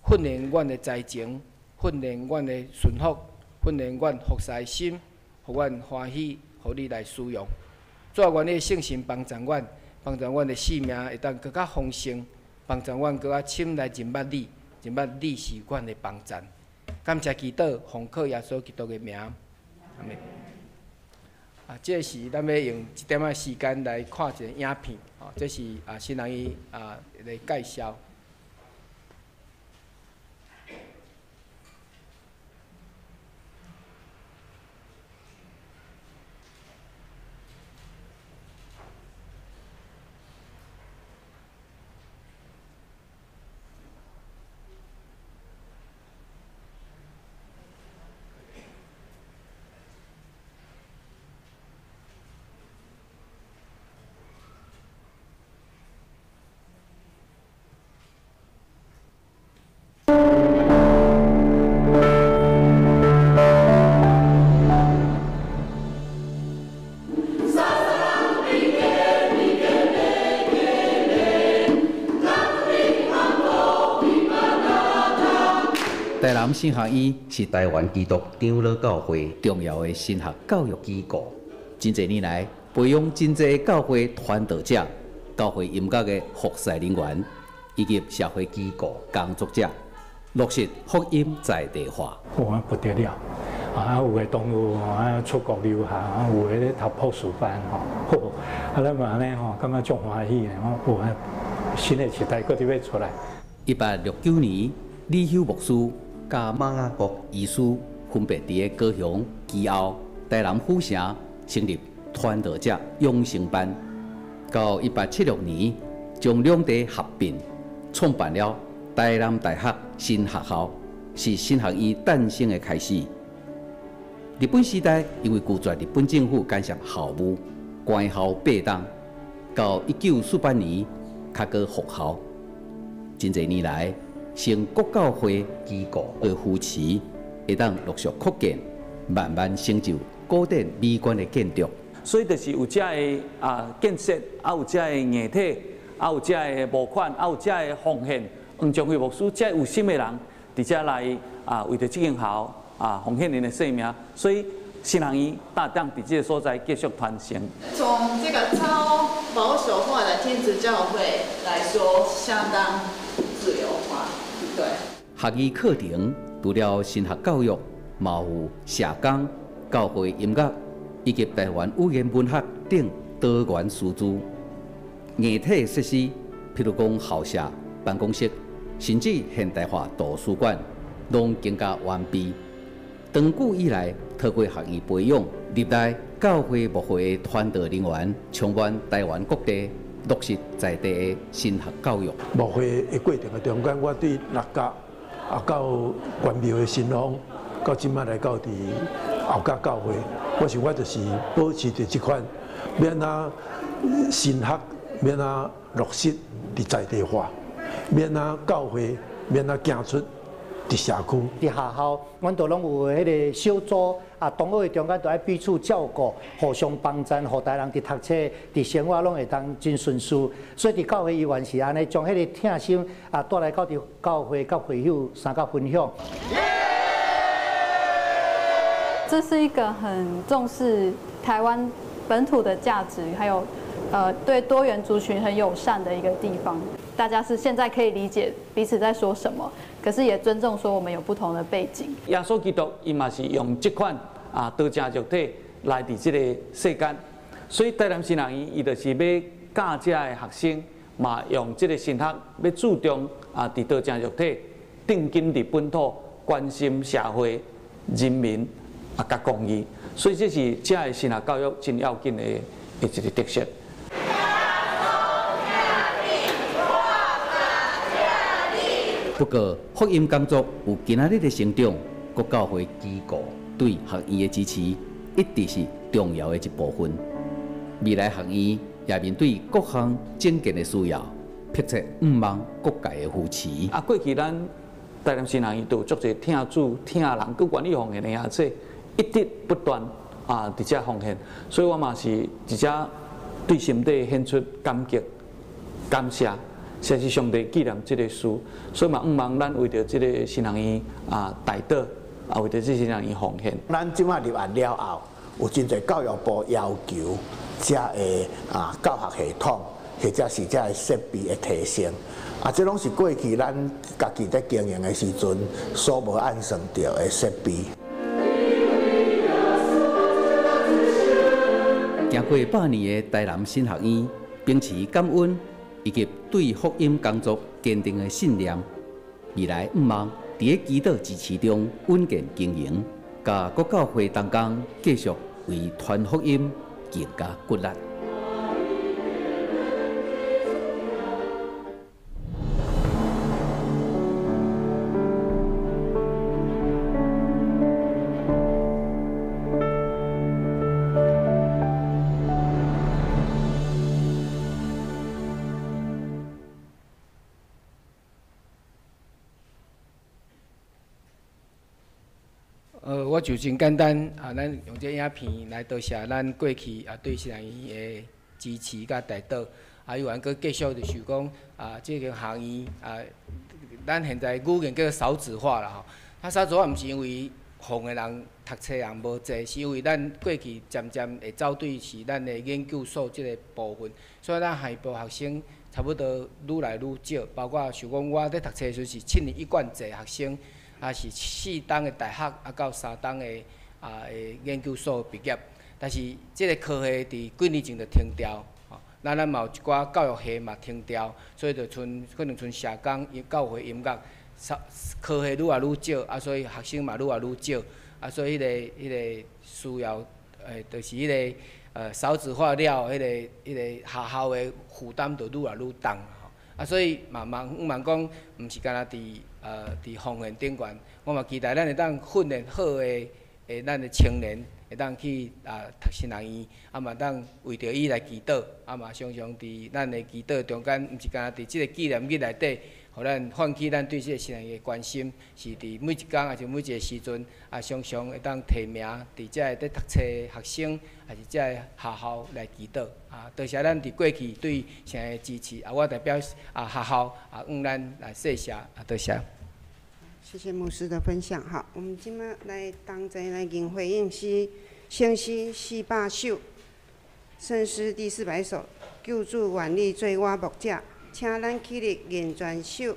訓練阮的才情，訓練阮的順服，訓練阮服侍的心，予阮歡喜，予你來使用。主啊，願你的聖神幫助阮，幫助阮的生命會當閣較豐盛，幫助阮閣較深來認捌你，認捌你是阮的幫贊。感謝祈禱，奉靠耶穌基督的名，阿們。這是咱欲用一點仔時間來看一个影片，這是新人伊來介紹。台南神學院是台灣基督長老教會重要的神學教育機構，真濟年來培養真濟教會傳道者、教會音樂的服侍人員以及社會機構工作者。落實福音在地化。哇，不得了！啊，有的同學啊出國留學，啊有的咧讀博士班吼，啊咱嘛按呢吼，感覺足歡喜的吼，哇，新的時代閣佇欲出來。1869年，李休牧師佮馬雅各醫師分別佇个高雄、旗後、台南府城成立傳道者養成班。到1876年，將兩地合併，創辦了台南大學神學校，是神學院誕生的開始。日本時代因為拒絕日本政府干涉校務，關校8冬。到1948年，較閣復校。真濟年來，承國教會機構的扶持，會當陸續擴建，慢慢成就古典美觀的建築。所以就是有遮的啊建設，啊有遮的硬體，啊有遮的募款，啊有遮的奉獻。黃將輝牧師遮有心的人，佇遮來啊為著這間校啊奉獻𪜶的性命，所以神學院會當佇這个所在繼續傳承。從這個超保守化的天主教會來說，相當自由化，對。學院課程除了神學教育，嘛有社工、教會音樂以及台灣語言文學等多元師資。硬體設施，譬如講校舍、辦公室，甚至現代化圖書館，攏更加完備。長久以來，透過學院培養歷代教會牧會的傳道人員，充滿台灣各地，落實在地的神學教育。牧會的過程的中間，我對六甲啊到關廟的新豐，到這擺來到佇後甲教會，我想我就是保持著這款，欲按怎神學，欲按怎落實佇在地化，欲按怎教會，欲按怎行出佇社區。佇學校，阮都攏有彼个小組啊，同學的中間都愛彼此照顧，互相幫贊，予大人佇讀冊、佇生活攏會當真順遂。所以佇教會依然是按呢，將彼个疼心啊帶來到佇教會佮會友相佮分享。這是一個很重視台灣本土的價值，還有對多元族群很友善的一個地方。大家是現在可以理解彼此在說什麼，可是也尊重說我們有不同的背景。耶穌基督伊嘛是用這款啊道成肉體來佇這個世間，所以台南神學院伊就是欲教遮的學生，嘛用這個神學欲注重啊佇道成肉體，定根佇本土，關心社會、人民啊佮公義，所以這是遮的神學教育真要緊的一個特色。不過，福音工作有今仔日的成長，國教會機構對學院的支持，一直是重要的一部分。未來學院也面對各項整建的需要，迫切向望各界的扶持。啊，過去咱台南神學院都有足濟疼主、疼人，閣願意奉獻的兄弟，一直不斷啊佇遮奉獻，所以我嘛是佇遮對心底獻出感激、感謝。這是上帝紀念這个事，所以嘛，向望咱為著這个神學院啊代禱，啊為著這神學院奉獻。咱這擺入案了後，有真濟教育部要求遮的啊教學系統，或者是遮的設備的提升，啊，這攏是過去咱家己佇經營的時陣所無按算著的設備。經過100年的台南神學院，秉持感恩以及對福音工作堅定的信念，未來向望佇个祈禱支持中穩健經營，佮國教會同工繼續為傳福音更加骨力。我就真簡單啊，咱用這影片來多謝咱過去啊對神學院的支持佮代禱，啊，有緣閣繼續就是講啊，這間學院啊，咱現在語言叫做少子化啦吼。啊，少子化毋是因為放的人讀冊人無濟，是因為咱過去漸漸會走對是咱的研究所這个部分，所以咱下部學生差不多愈來愈少。包括像講我佇讀冊的時陣是7年一貫制學生，啊是4冬的大學，啊到3冬的研究所畢業。但是這个科系佇幾年前就停掉，吼，咱嘛有一寡教育系嘛停掉，所以就賰可能賰社工、教會音樂，科系愈來愈少，啊，所以學生嘛愈來愈少，啊，所以彼个需要，就是彼个少子化了，彼个學校的負擔就愈來愈重，吼，啊，所以嘛嘛向望講，毋是干焦佇奉獻頂懸，我嘛期待咱會當訓練好的咱的青年。會當去讀神學院，啊嘛當為著伊來祈禱，啊嘛常常佇咱的祈禱中間，毋是干焦佇這个紀念日內底，予咱喚起咱對這个神學院的關心，是佇每一工，抑是每一个時陣，啊常常會當提名佇遮个佇讀冊的學生，抑是遮个學校來祈禱。啊，多謝咱佇過去對神學院的支持，啊，我代表學校啊，向咱來謝謝，啊，多謝。謝謝牧師的分享。好，我們這擺來同齊來吟回應詩，聖詩400首，聖詩第400首，救主願意做我牧者，請咱起立吟全首。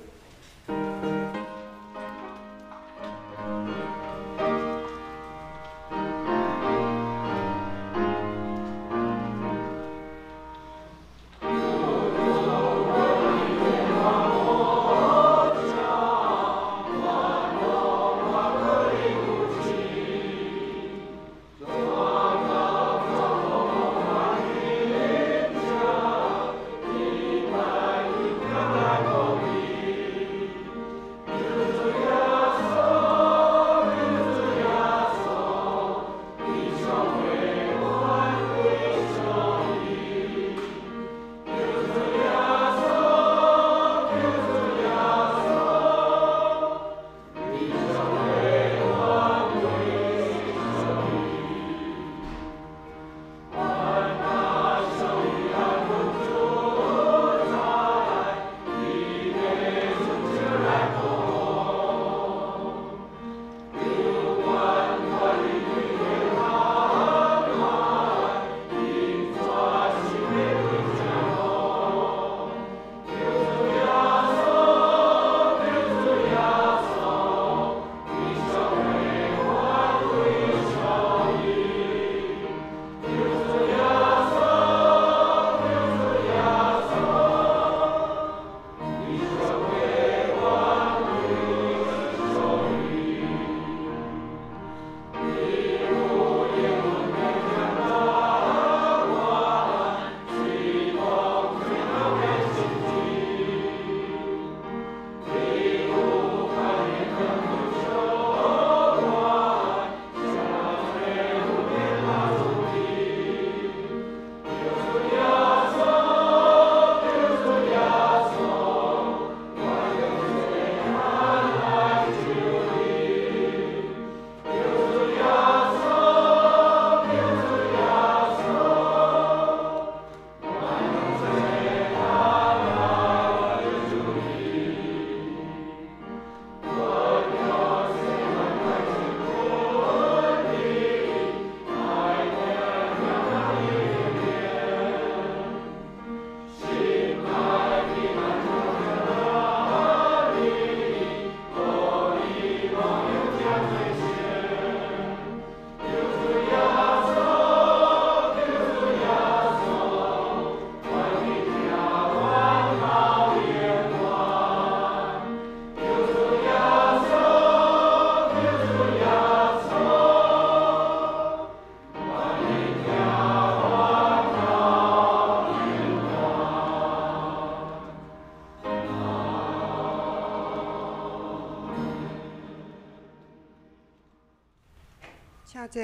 請坐。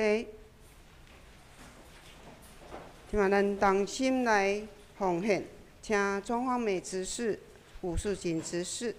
希望咱同心來奉獻，請莊芳美執事、吳素錦執事。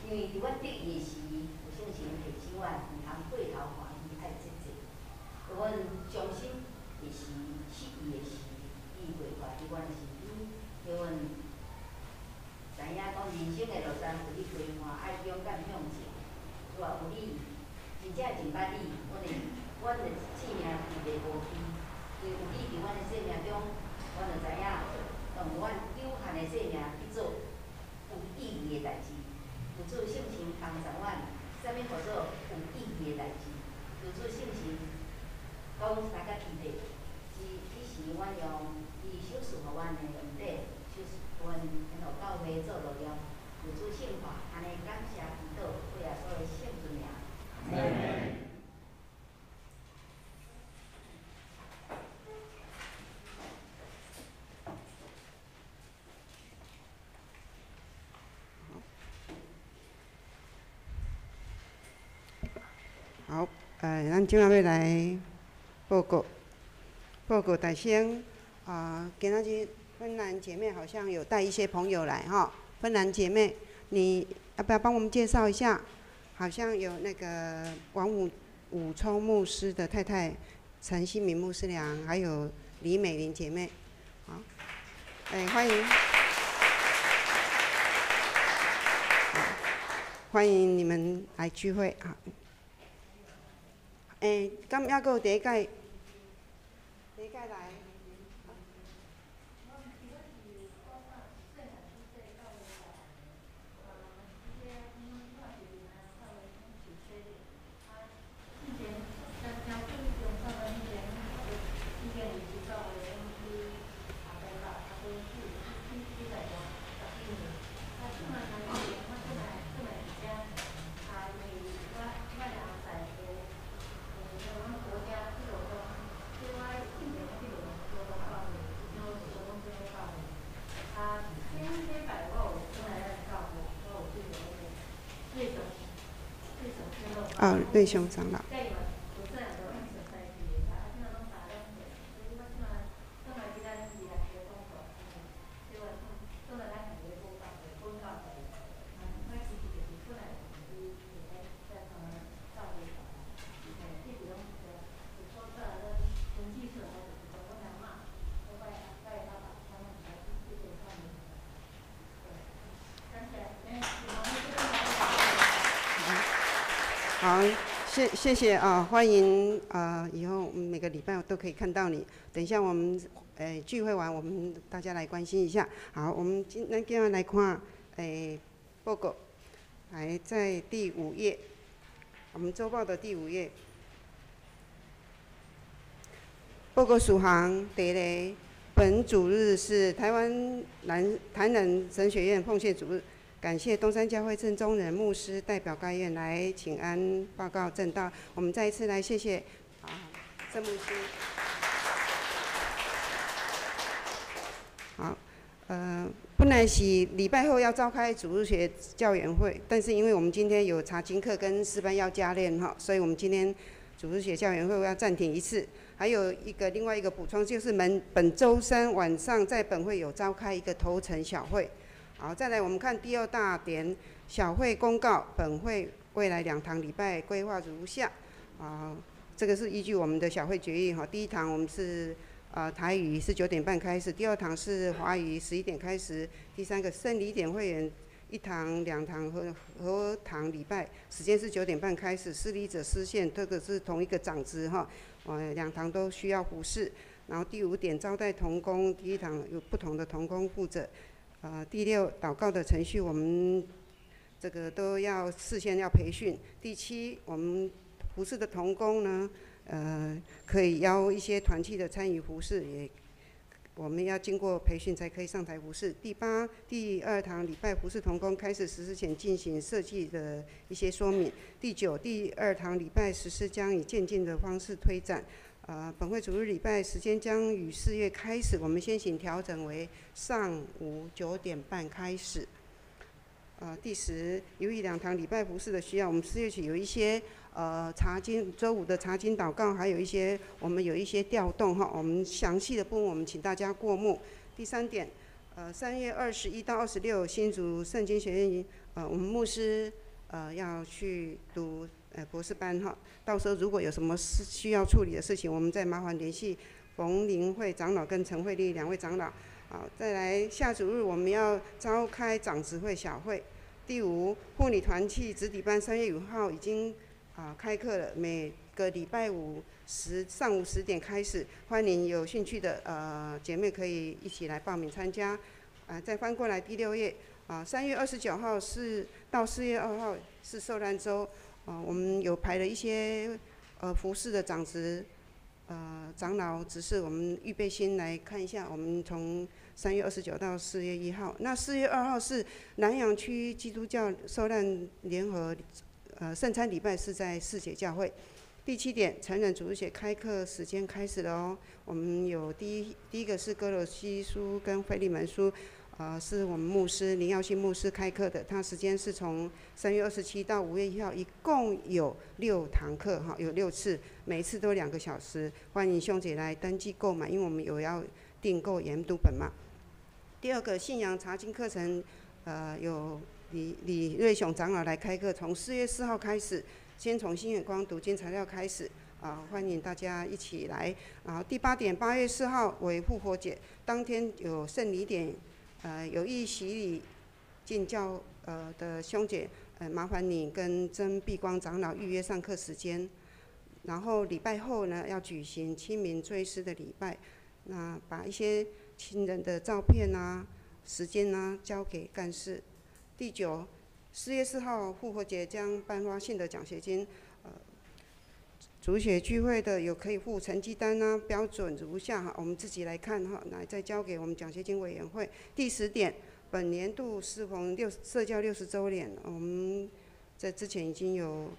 因為佇阮得意時，有聖神提醒阮，毋通過頭歡喜，愛節制。當阮傷心的時、失意的時，伊陪伴佇阮的身邊，叫阮知影講人生的路上有你陪伴，愛勇敢向前。主啊，有你，真正真捌你，阮的性命伫袂無虛，因為有你佇阮的生命中，阮就知影，用阮有限的生命去做有意義的代誌。求主聖神幫助阮，啥物號做有意義的代誌？求主聖神講三甲天地，是彼時阮用伊所賜予阮的恩典，賞賜阮然後教會做路了，求主聖化，按呢感謝祈禱，奉耶穌的聖尊名。好，咱這馬欲來報告，報告大聲啊！今仔日芬蘭姐妹好像有帶一些朋友來哈。芬蘭姐妹，你要不要幫我們介紹一下？好像有那個王武聰牧師的太太陳新明牧師娘，還有李美玲姐妹，好，歡迎，歡迎你們來聚會啊！敢猶閣有第一屆，第一屆來。啊，瑞雄長老。好，謝謝啊，歡迎啊，以後每個禮拜我都可以看到你。等一下我們聚會完，我們大家來關心一下。好，我們今天今日來看報告，來在第五頁，我們週報的第五頁。報告事項第一個，本主日是台灣台南神學院奉獻主日。感謝東山教會鄭中仁牧師代表該院來請安報告證道。我們再一次來謝謝啊鄭牧師。好，本來是禮拜後要召開主日學教員會，但是因為我們今天有查經課跟詩班要加練哈，所以我們今天主日學教員會要暫停一次。還有一個另外一個補充，就是本週三晚上在本會有召開一個頭層小會。好，再來我們看第二大點，小會公告，本會未來兩堂禮拜規劃如下。啊，這個是依據我們的小會決議哈。第一堂我們是台語是9點半開始，第二堂是華語11點開始，第三個聖禮點會員一堂、兩堂和堂禮拜時間是9點半開始，施禮者施獻，這個是同一個長子哈，兩堂都需要服侍。然後第五點招待同工，第一堂有不同的同工負責。第六，禱告的程序，我們這個都要事先要培訓。第七，我們服侍的同工呢，可以邀一些團契的參與服侍，也我們要經過培訓才可以上台服侍。第八，第二堂禮拜服侍同工開始實施前進行設計的一些說明。第九，第二堂禮拜實施將以漸進的方式推展。本會主日禮拜時間將於4月開始，我們先行調整為上午9點半開始。第十，由於兩堂禮拜服侍的需要，我們4月起有一些查經，週五的查經禱告，還有一些我們有一些調動哈，我們詳細的部分我們請大家過目。第三點， 3月21到26，新竹圣经学院，我们牧师要去读博士班哈。到时候如果有什么事需要处理的事情，我们再麻烦联系冯林慧长老跟陈慧丽两位长老。好，再来下主日我们要召开长执会小会。第五，妇女团契子底班3月5号已经开课了，每个礼拜五上午10点开始，欢迎有兴趣的姐妹可以一起来报名参加。再翻过来第六页，3月29号是到4月2号是受难周，我们有排了一些服事的长执。长老执事，我们预备先来看一下，我们从3月29到4月1号。那4月2号是南洋区基督教受难联合圣餐礼拜是在世界教会。第七点，成人主日学开课时间开始了哦。我们有第一个是歌罗西书跟腓利门书，是我们牧师林耀信牧师开课的，他时间是从3月27到5月1号，一共有六堂课哈，有六次，每次都2个小时，欢迎兄姐来登记购买，因为我们有要订购研读本嘛。第二个信仰查经课程，有李瑞雄长老来开课，从4月4号开始，先从新眼光读经材料开始。欢迎大家一起来。然后第八点，8月4号为复活节，当天有圣礼典，有意洗礼进教的兄姐，麻烦你跟曾碧光长老预约上课时间。然后礼拜后呢，要举行清明追思的礼拜，那把一些亲人的照片啊、时间啊交给干事。第九，4月4号复活节将颁发信德奖学金，主日学聚会的有可以附成绩单啊，标准如下哈，我们自己来看哈，来再交给我们奖学金委员会。第十点，本年度适逢社教60周年，我们在之前已经有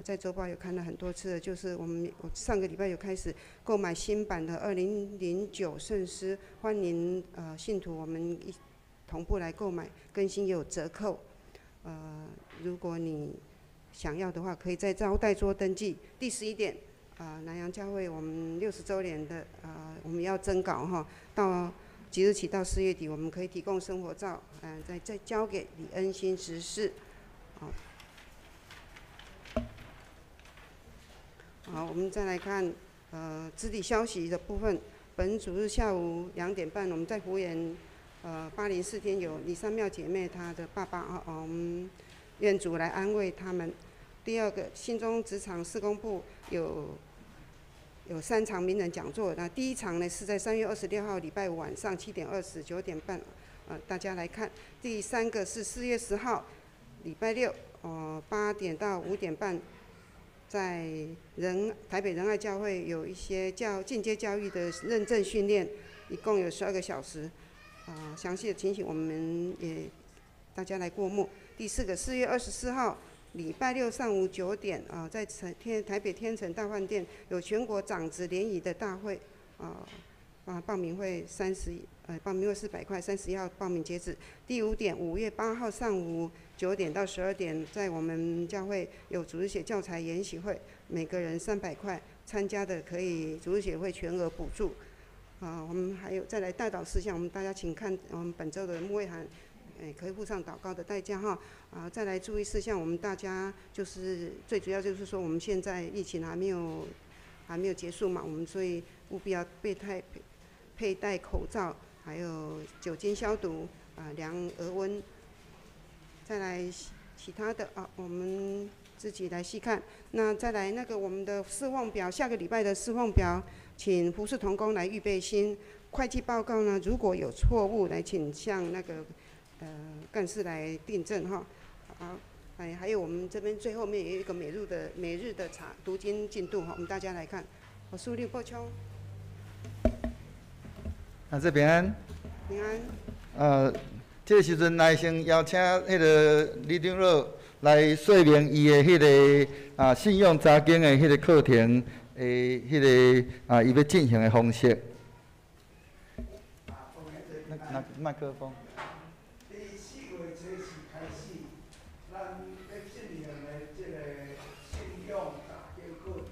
在周报有看了很多次了，就是我上个礼拜有开始购买新版的2009圣诗，欢迎信徒我们一同步来购买，更新也有折扣，如果你想要的话，可以在招待桌登记。第11点，南洋教会我们60周年的，我们要征稿哈，到即日起到4月底，我们可以提供生活照，再交给李恩新执事。好，好，我们再来看，肢体消息的部分。本主日下午2点半，我们在福园，804天有李三妙姐妹她的爸爸啊，我们愿主来安慰他们。第二个，新中职场事工部有三场名人讲座。那第一场呢是在3月26号礼拜五晚上7点20、9点半，大家来看。第三个是4月10号礼拜六，8点到5点半，在台北仁爱教会有一些进阶教育的认证训练，一共有12个小时，详细的情形我们也大家来过目。第四个，4月24号礼拜六上午9点啊，在台北天成大饭店有全国长子联谊的大会啊，报名费三十，报名费400块，31号报名截止。第五点，5月8号上午9点到12点，在我们教会有主日学教材研习会，每个人300块，参加的可以主日学会全额补助。我们还有再来代祷事项，我们大家请看我们本周的牧会函。可以付上祷告的代价哈。再来注意事项，我们大家就是最主要就是说，我们现在疫情还没有结束嘛，我们所以务必要佩戴口罩，还有酒精消毒，量额温。再来其他的啊，我们自己来细看。那再来那个我们的侍奉表，下个礼拜的侍奉表，请服事同工来预备新会计报告呢，如果有错误，来请向那个干事来订正哈。好，哎，还有我们这边最后面有一个每日的查读经进度哈，我们大家来看。我苏立补充。啊，这平安。平安。这个时阵来先邀请彼个李长老来说明伊的彼个信用查经的彼个课程的彼个伊欲进行的方式。拿麦克风。伫4月初4开始，咱欲进行的这个信仰查经课程，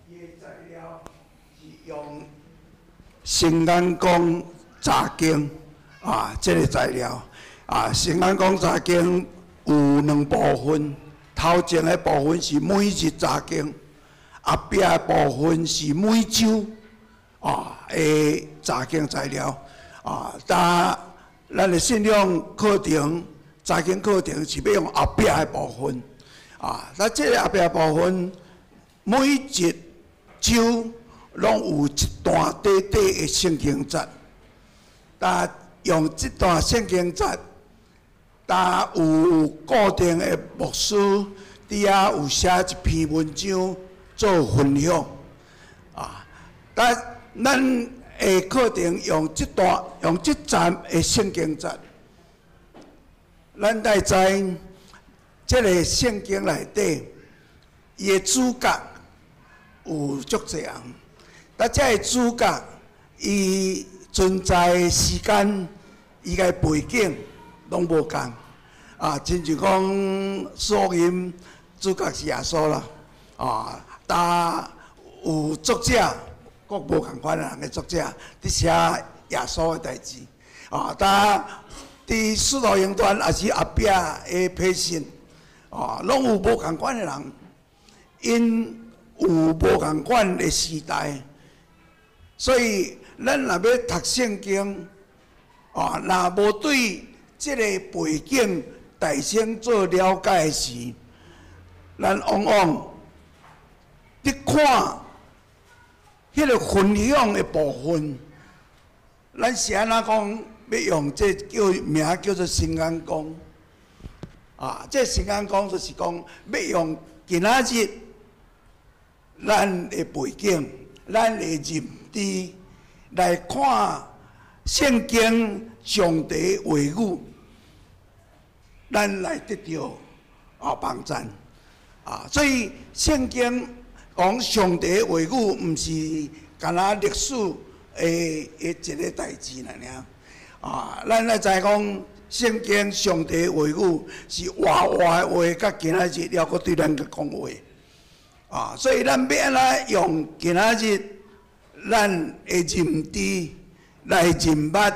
伊的材料是用新眼光查经。啊，這个材料啊，聖安講查經有兩部分，頭前的部分是每日查經，後壁的部分是每週啊的查經材料啊。但咱的信仰課程、查經課程是欲用後壁的部分啊。那這个後壁部分，每一週攏有一段短短的聖經節，但用這段聖經節，但有固定的牧師佇遐有寫一篇文章做分享啊。但咱的課程用這段、用這節的聖經節，咱愛知這个聖經內底，伊的主角有足濟人，但這个主角伊存在的時間，伊个背景攏無仝啊，親像講福音主角是耶穌啦，啊，但有作者閣無仝款的人的作者佇寫耶穌的代誌，啊，但佇使徒行傳也是後壁的批信，啊，攏有無仝款的人，𪜶有無仝款的時代，所以咱若欲讀聖經，啊，若無對這個背景大先做了解時，咱往往佇看彼个分享的部分，咱是按怎講？欲用這叫名叫做新眼光，啊，這新眼光就是講欲用今仔日咱的背景、咱的認知來看聖經上帝話語，咱來得著啊幫贊啊！所以聖經講上帝話語，毋是干焦歷史的的一个代誌爾爾啊！咱愛知講聖經上帝話語是活活的話，佮今仔日猶閣對咱講話啊！所以咱欲按怎用今仔日咱的認知來認捌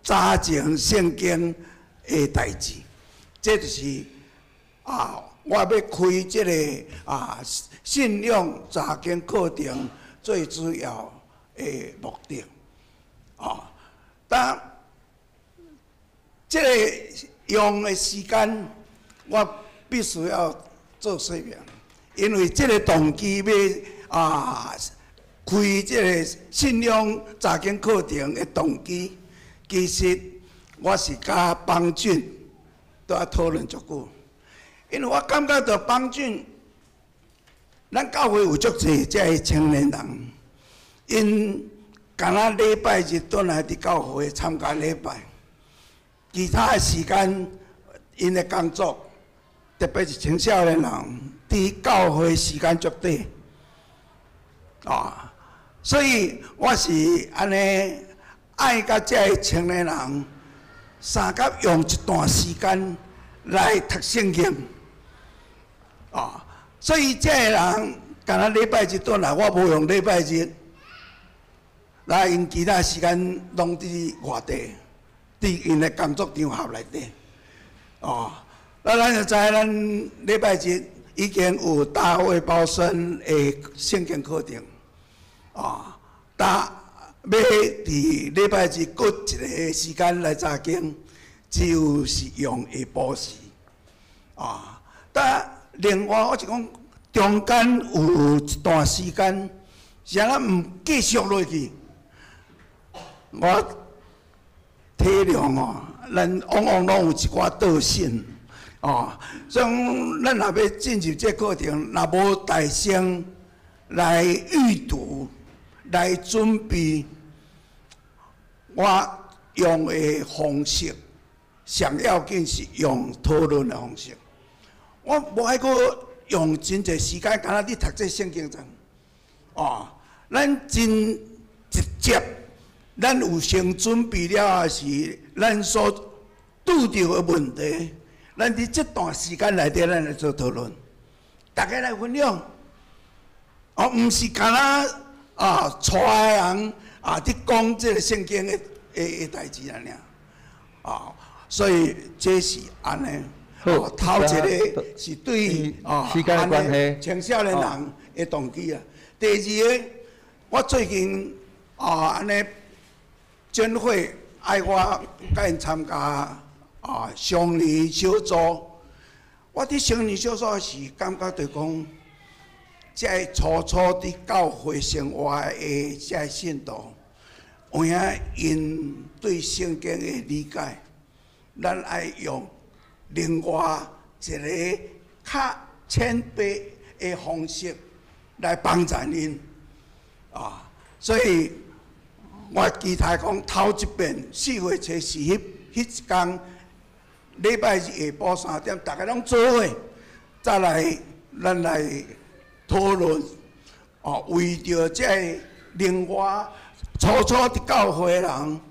早前聖經的代誌，這就是啊，我欲開這个啊信仰查經課程最主要的目的啊。但這个用的時間，我必須要做說明，因為這个動機欲啊開這个信仰查經課程的動機，其實我是佮邦俊都愛討論足久，因為我感覺著邦俊，咱教會有足濟這个青年人，𪜶干焦禮拜日轉來佇教會參加禮拜，其他的時間𪜶的工作，特別是青少年人，佇教會時間足短，啊，所以我是按呢愛佮這个青年人相佮用一段時間來讀聖經，啊，所以這个人干焦禮拜日轉來，我無用禮拜日，來𪜶其他時間攏佇外地，佇𪜶的工作場合內底，哦，那咱就知咱禮拜日已經有大衛包森的聖經課程，啊，但欲佇禮拜日閣一个時間來查經，只有是用下晡時，啊，但另外我是講中間有一段時間，是按怎毋繼續落去？我體諒哦，咱往往攏有一寡惰性，哦，所以講咱若欲進入這課程，若無大先來預讀、來準備，我用的方式，上要緊是用討論的方式。我無愛閣用真濟時間，敢若佇讀這聖經章，哦，咱真直接，咱有先準備了後是咱所拄著的問題，咱佇這段時間內底，咱來做討論，大家來分享。哦，毋是干焦啊，帶的人啊，佇講這个聖經的的的代誌爾爾。啊，所以這是按呢。好，頭一個是對啊，時間的關係，青少年人的動機啊。第二个，我最近啊，按呢，展會愛我佮𪜶參加啊，雙年小組。我佇雙年小組時，感覺就講，這个初初佇教會生活的這个信徒，有影𪜶對聖經的理解，咱愛用另外一个較淺白的方式來幫助𪜶啊，所以我期待講頭一遍4月初四彼一工禮拜日下晡3點，逐家攏做伙，再來咱來討論哦，為著這个另外初初佇教會的人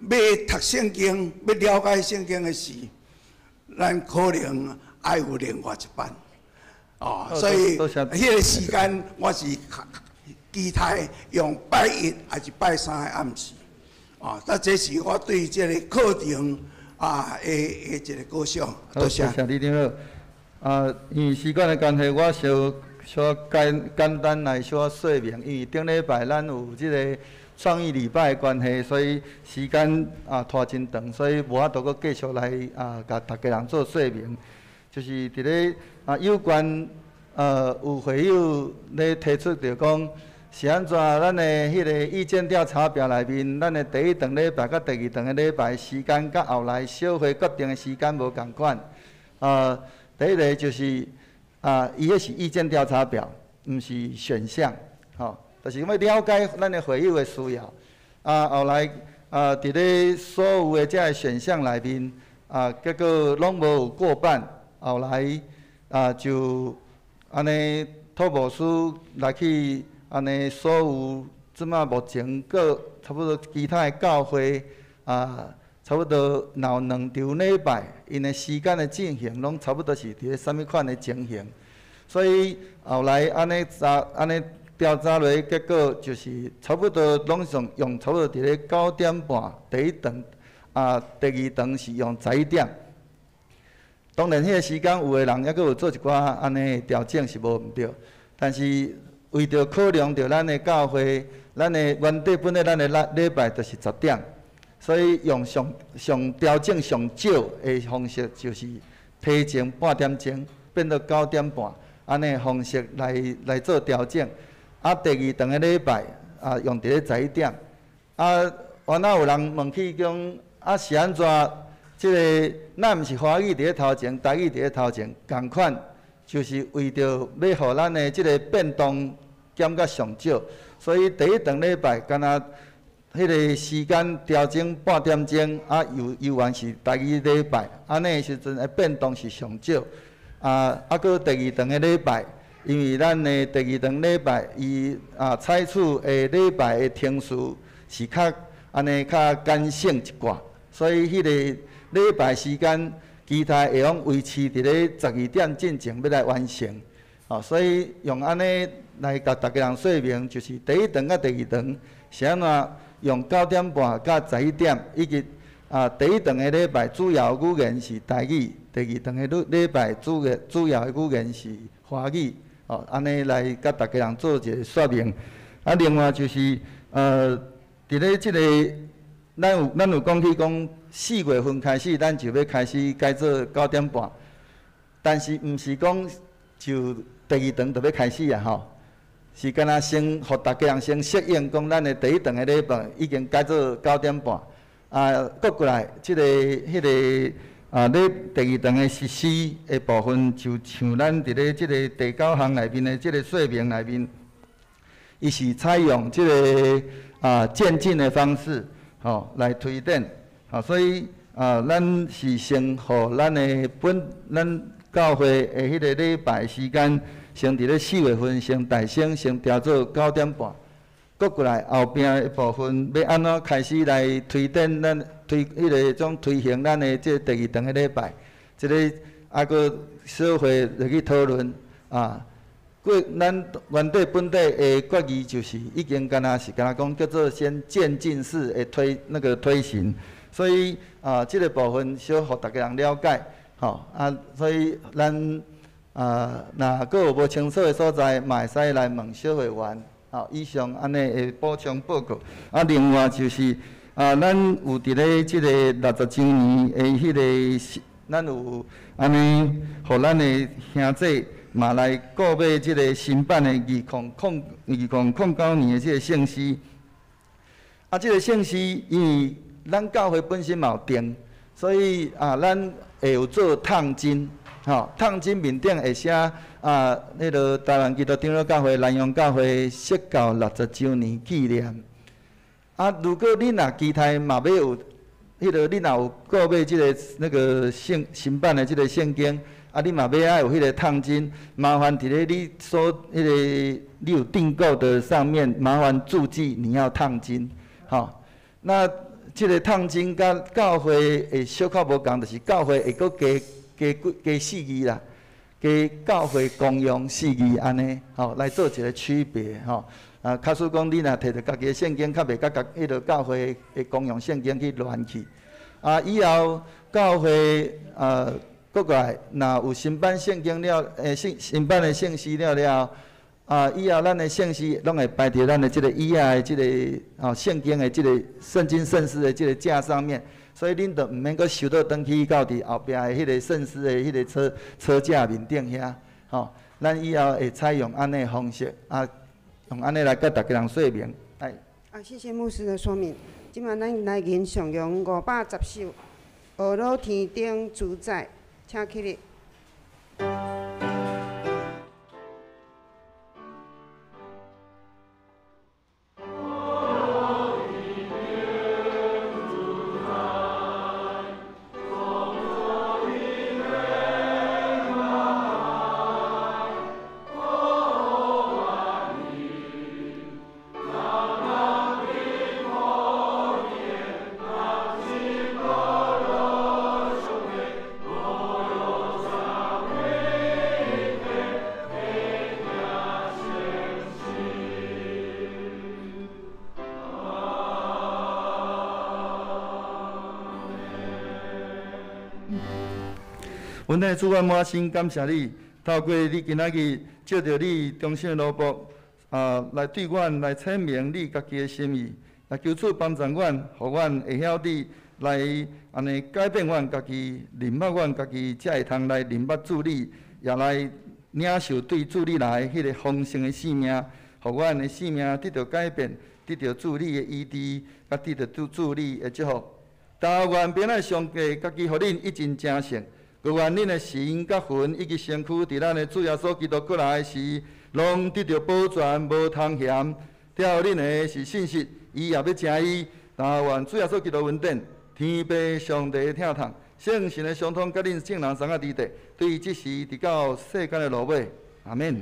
欲讀聖經、欲了解聖經的事，咱可能愛有另外一版，哦，所以彼个時間我是期待用拜一抑是拜三的暗時，哦，那這是我對這個課程啊的一個構想。多謝。多謝李長老。啊，因為時間的關係，我小小簡簡單來小說明，因為頂禮拜咱有這個創意禮拜的關係，所以時間啊拖真長，所以無法度閣繼續來啊，共逐家人做說明。就是佇咧啊有關有會友咧提出著講，是按怎咱的彼个意見調查表內面，咱的第一堂禮拜佮第二堂的禮拜時間，佮後來小會決定的時間無仝款。第一个就是啊，伊彼是意見調查表，毋是選項，吼。就是欲了解咱的會友的需要，啊，後來啊，佇咧所有的這个選項內面，啊，結果攏無有過半，後來啊就按呢托牧師來去按呢所有這馬目前閣差不多其他的教會啊，差不多若有兩場禮拜，𪜶的時間的進行攏差不多是佇咧啥物款的情形，所以後來按呢查按呢。調查落，結果就是差不多攏是用差不多佇咧9點半第一堂，啊，第二堂是用11點。當然，彼个時間有的人猶閣有做一寡按呢調整是無毋對，但是為著考量著咱的教會，咱的原底本來咱的禮拜就是10點，所以用上上調整上少的方式，就是提前半點鐘變做9點半，按呢方式來做調整。啊，第二堂的禮拜啊，用佇咧11點。啊，原來有人問起講，啊是按怎？這个咱毋是華語佇咧頭前，台語佇咧頭前，仝款，就是為著欲予咱的這个變動減甲上少，所以第一堂禮拜敢若彼个時間調整半點鐘，啊猶原是台語禮拜，按呢時陣的變動是上少。啊，啊，閣第二堂的禮拜。因為咱的第二堂禮拜，伊啊採取的禮拜的程序是較按呢較簡省一寡，所以彼個禮拜時間，其他會用維持佇咧12點進前欲來完成，哦，所以用按呢來共逐家人說明，就是第一堂佮第二堂是按怎用9點半佮11點，以及啊第一堂的禮拜主要語言是台語，第二堂的禮拜主要的語言是華語。哦，按呢來共逐家人做一个說明。啊，另外就是，佇咧這个，咱有講起講，4月份開始，咱就欲開始改做9點半，但是毋是講就第二堂就欲開始啊吼，是敢若先予逐家人先適應，講咱的第一堂的禮拜已經改做九點半，啊，閣過來，這个、彼个。啊，咧第二堂的實施的部分，就像咱佇咧這个第九項內面的這个說明內面，伊是採用這个啊漸進的方式，吼來推展，吼，所以啊，咱是先予咱的本咱教會的彼个禮拜時間，先佇咧4月份先大升，先調做九點半。閣過來後壁的部分，欲按怎開始來推展咱推彼个種推行咱的這第二堂的禮拜，這个啊閣小會入去討論啊。過咱原底本底的決議就是已經敢若是敢若講叫做先漸進式的推那個推行，所以啊，這个部分小予逐家人了解，吼啊，所以咱啊，若閣有無清楚的所在，嘛會使來問小會員，吼，以上按呢會補充報告。啊，另外就是啊，咱有佇咧這个60週年的彼个，咱有按呢，予咱的兄弟嘛來購買這个新版的2009年的這个聖詩。啊，這个聖詩因為咱教會本身嘛有訂，所以啊，咱會有做燙金，吼，燙金面頂會寫啊，彼个台灣基督長老教會南陽教會釋教60週年紀念。啊，如果你若其他嘛欲有，彼个你若有購買這个那个聖新版的這个聖經，啊，你嘛欲愛有彼个燙金，麻煩佇咧你所彼个你有訂購的上面，麻煩註記你要燙金，吼。那這个燙金佮教會會小可無仝，就是教會會閣加幾加四字啦，加教會公用四字按呢，吼，來做一个區別，吼。啊，假使講你若摕著家己的聖經，較袂佮共彼个教會的公用聖經去亂去。啊，以後教會啊，閣過來，若有新版聖經了，新版的聖詩了了，啊，以後咱的聖詩攏會擺佇咱的這个椅仔的這个吼聖經的這个聖經聖詩的這个架上面，所以恁就毋免閣收倒轉去到佇後壁的彼个聖詩的彼个車架面頂遐，吼，咱以後會採用按呢方式，啊，用按呢來佮逐家人說明。哎。啊，謝謝牧師的說明。這擺咱來吟誦用510首《呵咾天頂主宰》，請起立。阮的主，阮滿心感謝你，透過你今仔日借著你忠心的奴僕，啊，來對阮來闡明你家己的心意，來求主幫助阮，予阮會曉得來按呢改變阮家己，認捌阮家己，才會通來認捌主你，也來領受對主你來彼个豐盛的生命，予阮的生命得著改變，得著主你的醫治，佮得著主你的祝福。但願平安上帝家己予恁一盡成聖。閣願恁的神佮魂以及身軀，佇咱的主耶穌基督閣來時，攏得著保全，無通嫌。疼恁的是信實，伊也欲成伊。但願主耶穌基督恩典，天父上帝的疼痛，聖神的相通，佮恁眾人三個佇佇，對這時直到世間的落尾。阿們。